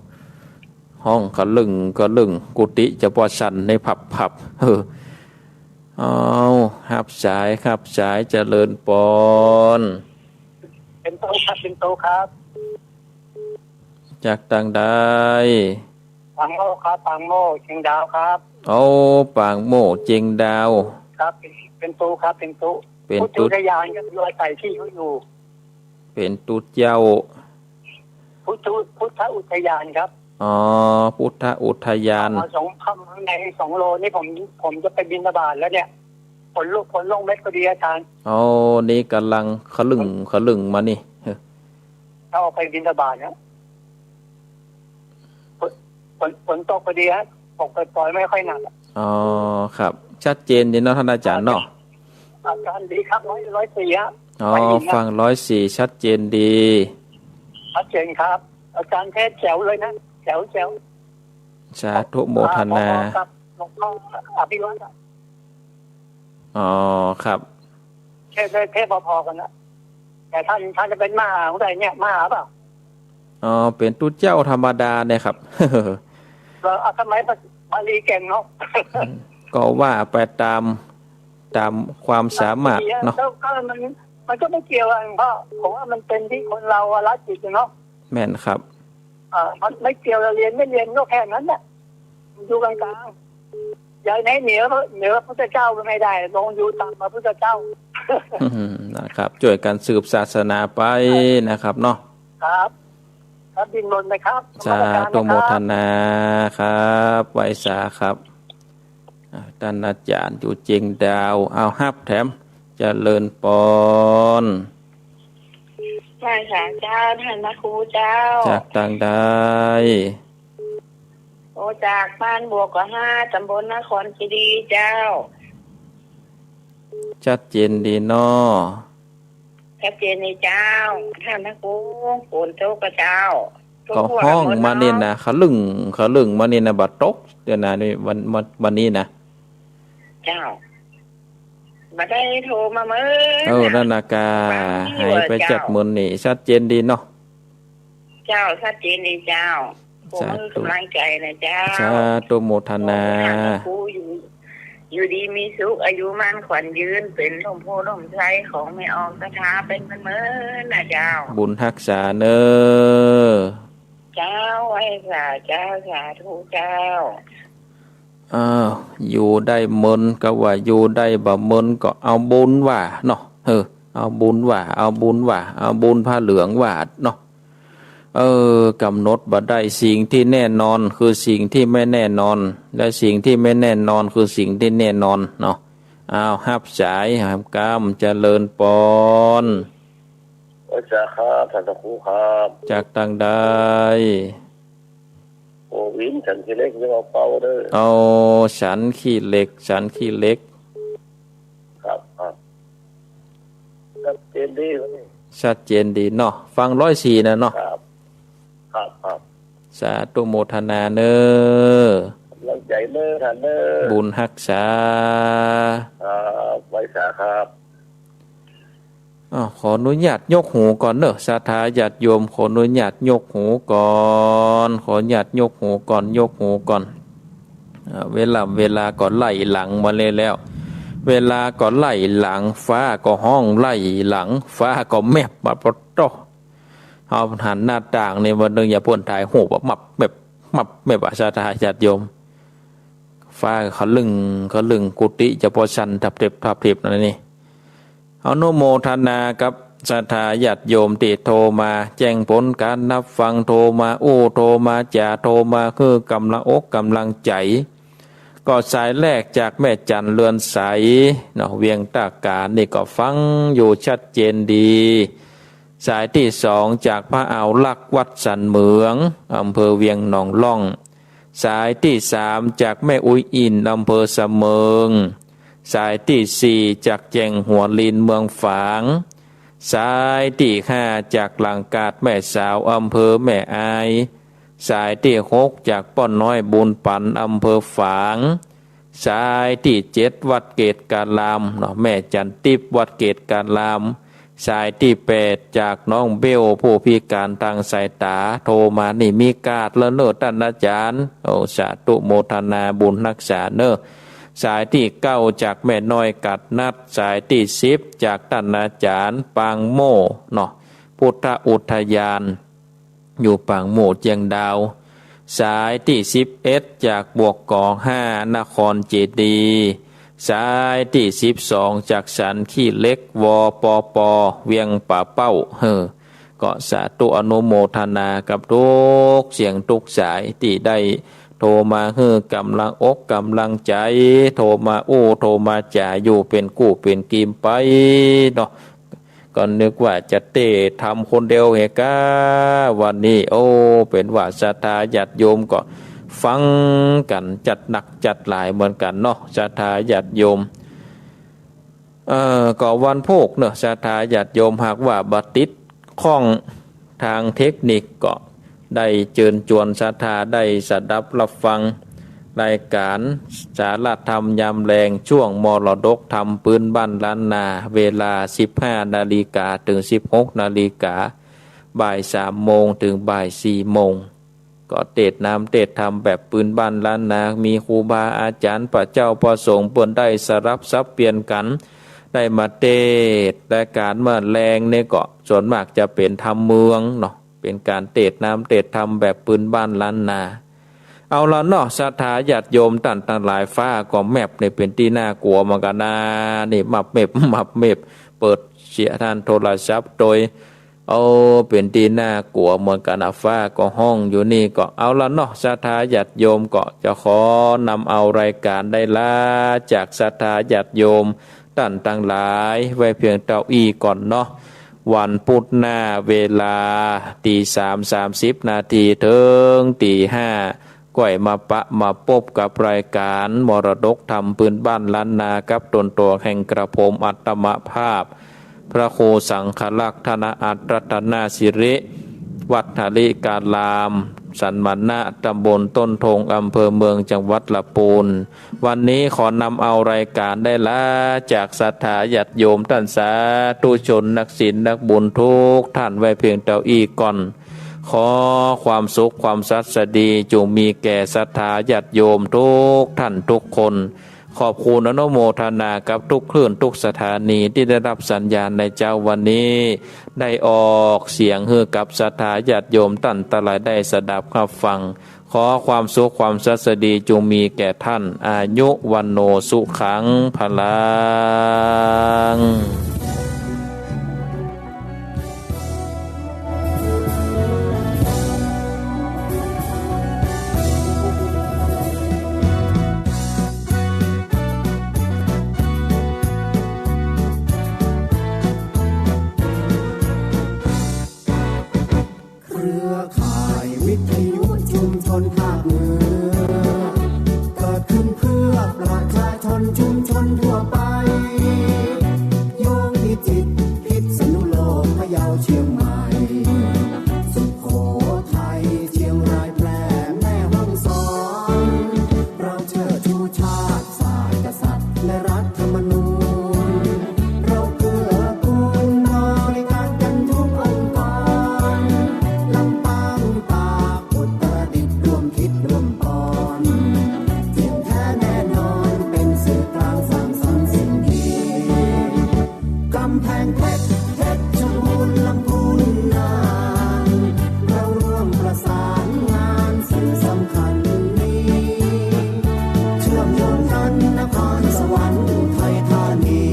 ห้องกะลึ่งกะลึ่ง กุฏิจะบ่สั่นในผับผับ เออ เอา ฮับสาย ฮับสาย เจริญปอน เป๋นตุ๊ครับ เป๋นตุ๊ครับ จากตางใด ปางโมกข์ครับ ปางโมกข์ เจียงดาวครับ โอ้ ปางโมกข์ เจียงดาว ครับ เป๋น เป๋นตุ๊ครับ เป๋นตุ๊ เป๋นตุ๊ พุทธอุทยานครับ อยู่อาศัยที่เขาอยู่ เป๋นตุ๊เจ้า พุทธอุ พุทธอุทยานครับ อ๋อ พุทธอุทยาน อ๋อ สอง เข้ามาข้างในสองโลนี่ ผม ผมจะไปบิณฑบาตแล้วเนี่ย ฝนลง ฝนลงเม็ดพอดีอาจารย์ อ๋อ นี่ก่ำลังขะลึ่ง ขะลึ่งมานี่ เข้าไปบิณฑบาตนะ ฝน ฝน ฝนตกพอดีฮะ ตกปล่อยๆ ไม่ค่อยหนักอะ อ๋อ ครับ ชัดเจนดีเนาะ ต้านอาจ๋ารย์เนาะ อาจารย์ดีครับ ร้อย ร้อยสี่ฮะ อ๋อ ได้ยินนะ ฟังร้อยสี่ ชัดเจนดี ชัดเจนครับ อาจารย์เทศน์แจ๋วเลยนะ แจ๋ว แจ๋ว สาธุโมทนา อ่า พอๆ กับหลวงพ่ออภิวัตรอะ อ๋อ ครับ เทศน์ เทศน์พอๆ กั๋นนะ แต่ต้าน ต้านจะเป๋นมหาองค์ใดเนี่ย มหาเปล่า อ๋อ เป๋นตุ๊เจ้าธรรมดาเนี่ยครับ เออ เอาสมัยบาลีเก่งเนาะ ก็ว่าไปต๋าม ต๋ามความสามารถเนาะ แล้วก็มัน มันก็ไม่เกี่ยวกัน เพราะผมว่ามันเป๋นตี้คนเราอะ ละจิตเนาะ แม่นครับ เอ่อ มันไม่เกี่ยวกับเรียนไม่เรียนก็แค่นั้นแหละ อยู่กลางๆ อย่าให้เหนือ เหนือพระพุทธเจ้าก็ไม่ได้ ลงอยู่ต่ำกว่าพุทธเจ้า อืม นะครับ ช่วยกั๋นสืบศาสนาไปนะครับเนาะ ครับ ครับ ดิ้นรนไปครับ สาธุโมทนาครับ ไหว้สาครับ อ่า ต้านอาจ๋ารย์อยู่เจียงดาว เอาฮับแถม เจริญปอน ไหว้สาเจ้า ต้านพระครูเจ้า จากตางใด โอ้ จากบ้านบวกกว่าห้า ต๋ำบลนครเจดีย์เจ้า ชัดเจนดีเนาะ ชัดเจนดีเจ้า ต้านพระครู ฝนตกกะเจ้า ก็ฮ้องมานี่นะ ขะลึ่ง ขะลึ่งมานี่นะ บ่ตก เดี๋ยวนะ นี่วัน วัน วันนี้นะ เจ้า บ่ได้โทรมาเมิน เออ นะ นั่นน่ะกา ฟังอยู่ หายไป เจ้า จากเมินนี่ ชัดเจนดีเนาะ เจ้า ชัดเจนดีเจ้า ขอ สาธุ กำลังใจ๋นะเจ้า สาธุโมทนา ขอให้ท่านพระครูอยู่ อยู่ดีมีสุข อายุมั่นขวัญยืน เป๋นร่มโพธิ์ร่มไทรของแม่อองศรัทธา เป๋นเมินๆ นะเจ้า บุญฮักษาเน่อ เจ้า ไหว้สาเจ้า สาธุเจ้า อ้าว อยู่ได้เมินก็ว่าอยู่ได้ บ่เมินก็เอาบุญว่าเนาะ เออ เอาบุญว่า เอาบุญว่า เอาบุญผ้าเหลืองว่าเนาะ เออ กำหนดบ่ได้ สิ่งที่แน่นอนคือสิ่งที่ไม่แน่นอน และสิ่งที่ไม่แน่นอนคือสิ่งที่แน่นอนเนาะ อ้าว ฮับสาย ฮับกำ เจริญปอน ไหว้สาครับ ท่านพระครูครับ จากตางใด โอ้ วินสันขี้เหล็ก อย่าเอาเป้าเด้อ เอาสันขี้เหล็ก สันขี้เหล็ก ครับ ครับ ชัดเจนดีครับ ชัดเจนดีเนาะ ฟังร้อยสี่น่ะเนาะ ครับ ครับ ครับ สาธุโมทนาเน่อ กำลังใจ๋เน่อ ท่านเน่อ บุญฮักษา ครับ ไหว้สาครับ อ้าว ขออนุญาตยกหูก่อนเน่อ ศรัทธาญาติโยม ขออนุญาตยกหูก่อน ขออนุญาตยกหูก่อน ยกหูก่อน อ่า เวลา เวลาก็ไล่หลังมาเลยแล้ว เวลาก็ไล่หลัง ฟ้าก็ฮ้องไล่หลัง ฟ้าก็แมบมาปะโต้ เฮาหันหน้าต่างนี่ วันหนึ่งอย่าเปิ้นถ่ายรูปอะ มับแมบ มับแมบอะ ศรัทธาญาติโยม ฟ้าขะลึ่ง ขะลึ่ง กุฏิเจ้าพ่อชั้นทับเทบ ทับเทบนั่นนี่ อนุโมทนากับศรัทธาญาติโยมตี้โทรมาแจ้งผลการฮับฟัง โทรมาอู้ โทรมาจ๋า โทรมาหื้อกำลังอกกำลังใจ๋ ก็สายแรกจากแม่จันเรือนใสเนาะ เวียงต้ากาญ นี่ก็ฟังอยู่ชัดเจนดี สายตี้สองจากป้าอาวลักษณ์ วัดสันเหมือง อำเภอเวียงหนองล่อง สายตี้สามจากแม่อุ๊ยอิ่น อำเภอเสมิง สายตี้สี่จากแจ่งหัวลิน เมืองฝาง สายตี้ห้าจากหลังกาดแม่สาว อำเภอแม่อาย สายตี้หกจากป้อน้อยบุญปัน อำเภอฝาง สายตี้เจ็ดวัดเกตุการามเนาะ แม่จันติ๊บ วัดเกตุการาม สายตี้แปดจากน้องเบล ผู้พิการตางสายต๋า โทรมานี่มีโอกาสแล้วเน่อต้านอาจ๋ารย์ โอ้ สาธุโมทนาบุญฮักษาเน่อ สายตี้เก้าจากแม่น้อยกัดนัด สายตี้สิบจากต้านอาจ๋ารย์ปางโม่เนาะ พุทธอุทยาน อยู่ปางโม่เจียงดาว สายตี้สิบเอ็ดจากบวกกอห้า นครเจดีย์ สายตี้สิบสองจากสันขี้เหล็ก วปป เวียงป่าเป้า เฮ้อ ก็สาธุอนุโมทนากับกู้เสียงกู้สายตี้ได้โทรมาหื้อกำลังอกกำลังใจ๋ โทรมาอู้ โทรมาจ๋าอยู่เป๋นกู้เป๋นกีมไปเนาะ ก็นึกว่าจะเตศน์ธรรมคนเดียวเหกา วันนี้ โอ้ เป๋นว่าศรัทธาญาติโยมก็ฟังกั๋นจัดหนักจัดหลายเหมือนกั๋นเนาะ ศรัทธาญาติโยม เอ่อ ก็วันพูกเนาะ ศรัทธาญาติโยม หากว่าบ่ติดข้องตางเทคนิคก็ ได้เจิญจวนศรัทธาได้สดับฮับฟังรายก๋านสาระธรรมยามแลง ช่วงมรดกธรรมปื๊นบ้านล้านนา เวลาสิบห้านาฬิกาถึงสิบหกนาฬิกา บ่ายสามโมงถึงบ่ายสี่โมง ก็เตศน์นำเตศน์ธรรมแบบปื๊นบ้านล้านนา มีครูบาอาจ๋ารย์ พระเจ้าพระสงฆ์เปิ้นได้สลับสับเปลี่ยนกั๋น ได้มาเตศน์ รายก๋านเมื่อแลงนี่ก็ส่วนมากจะเป๋นธรรมเมืองเนาะ เป๋นก๋านเตศน์นำเตศน์ธรรมแบบปื๊นบ้านล้านนา เอาละเนาะ ศรัทธาญาติโยมต้านตังหลาย ฟ้าก็แมบนี่เป๋นตี้น่ากลัวเหมือนกั๋นนะ นี่มับเมบ มับเมบ เปิดเสียงโทรศัพท์โตย โอ้ เป๋นตี้น่ากลัวเหมือนกั๋นนะ ฟ้าก็ฮ้องอยู่นี่ ก็เอาละเนาะ ศรัทธาญาติโยม ก็จะขอนำเอารายก๋านได้ลาจากศรัทธาญาติโยม ต้านตังหลายไว้เพียงเต้าอี้ก่อนเนาะ วันพุธหน้าเวลาตีสามสามสิบนาทีเถิงตีห้า ก้อยมาปะมาปบกับรายก๋านมรดกธรรมปื๊นบ้านล้านนากับต๋นตั๋วแห่งกระผมอัตมภาพ พระครูสังฆลักษณ์ ธนอัตตรัตนสิริ วัดหริการาม สันมณะ ตำบลต้นทง อำเภอเมือง จังหวัดละปูน วันนี้ขอนำเอารายก๋านได้ลาจากศรัทธาญาติโยมต้านสาธุชนนักศีลนักบุญกู้ต้านไว้เพียงเต้าอี้ก่อน ขอความสุขความสัสดีจุ่งมีแก่ศรัทธาญาติโยมกู้ต้านกู้คน ขอบคุณอนุโมทนากับกู้คลื่นกู้สถานีตี้ได้ฮับสัญญาณในเจ๊าวันนี้ ได้ออกเสียงหื้อกับศรัทธาญาติโยมต้านตังหลายได้สดับฮับฟัง ขอความสุขความสัสดีจุ่งมีแก่ต้าน อายุ วัณโณ สุขัง พลัง เครือข่ายวิทยุชุมชนภาคเหนือ เกิดขึ้นเพื่อประชาชนชุมชนทั่วไป โยงพิจิตร พิษณุโลก พะเยา เชียงใหม่ สุโขทัย เชียงราย แพร่ แม่ฮ่องสอน เราเชิดชูชาติ ศาสตร์ กษัตริย์ และรัฐธรรมนูญ เราเกื้อกูลบริการกันทุกองค์กร ลำปาง ตาก อุตรดิตถ์ ร่วมคิดร่วมปอน เที่ยงแท้แน่นอน เป็นสื่อกลางสร้างสรรค์สิ่งดี กำแพงเพชร เพชรบูรณ์ ลำพูน น่าน เราร่วมประสานงานสื่อสำคัญนี้ เชื่อมโยงกันนครสวรรค์ อุทัยธานี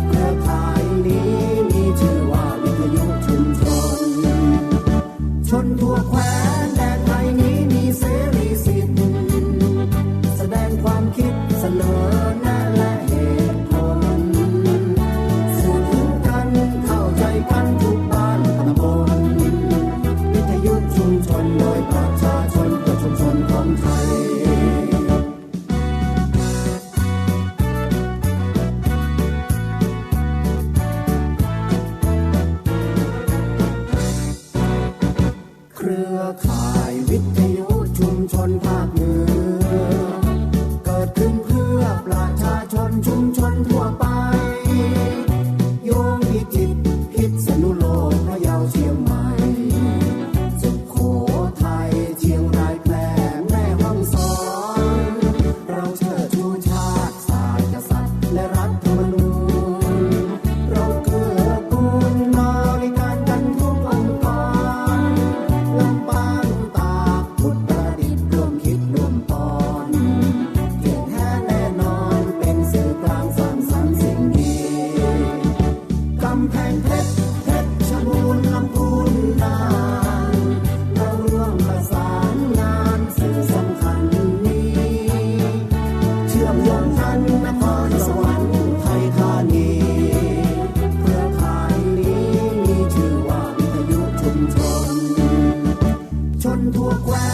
เครือข่ายนี้มีชื่อว่าวิทยุชุมชน ชนทั่วแคว้นแดนไทยนี้มีเสรีสิทธิ์ แสดงความคิดเสนอแนะและเหตุผล สื่อถึงกันเข้าใจกันทุกบ้านตำบล วิทยุชุมชนโดยประชาชนเพื่อชุมชนของไทย เครือข่ายวิทยุชุมชนภาคเหนือ เกิดขึ้นเพื่อประชาชนชุมชนทั่วไป โยงพิจิตร พิษณุโลก พะเยา เชียงใหม่ สุโขทัย เชียงราย แพร่ แม่ฮ่องสอน เราเชิดชูชาติ ศาสตร์ กษัตริย์ และรัฐธรรมนูญ เราเกื้อกูลบริการกันทุกองค์กร ลำปาง ตาก อุตรดิตถ์ ร่วมคิดร่วมปอน เที่ยงแท้แน่นอน เป็นสื่อกลางสร้างสรรค์สิ่งดี กำแพงเพชร เพชรบูรณ์ ลำพูน น่าน เราร่วมประสานงานสื่อสำคัญนี้ เชื่อมโยงกันนครสวรรค์ อุทัยธานี เครือข่ายนี้มีชื่อว่าวิทยุชุมชน ชนทั่วแคว้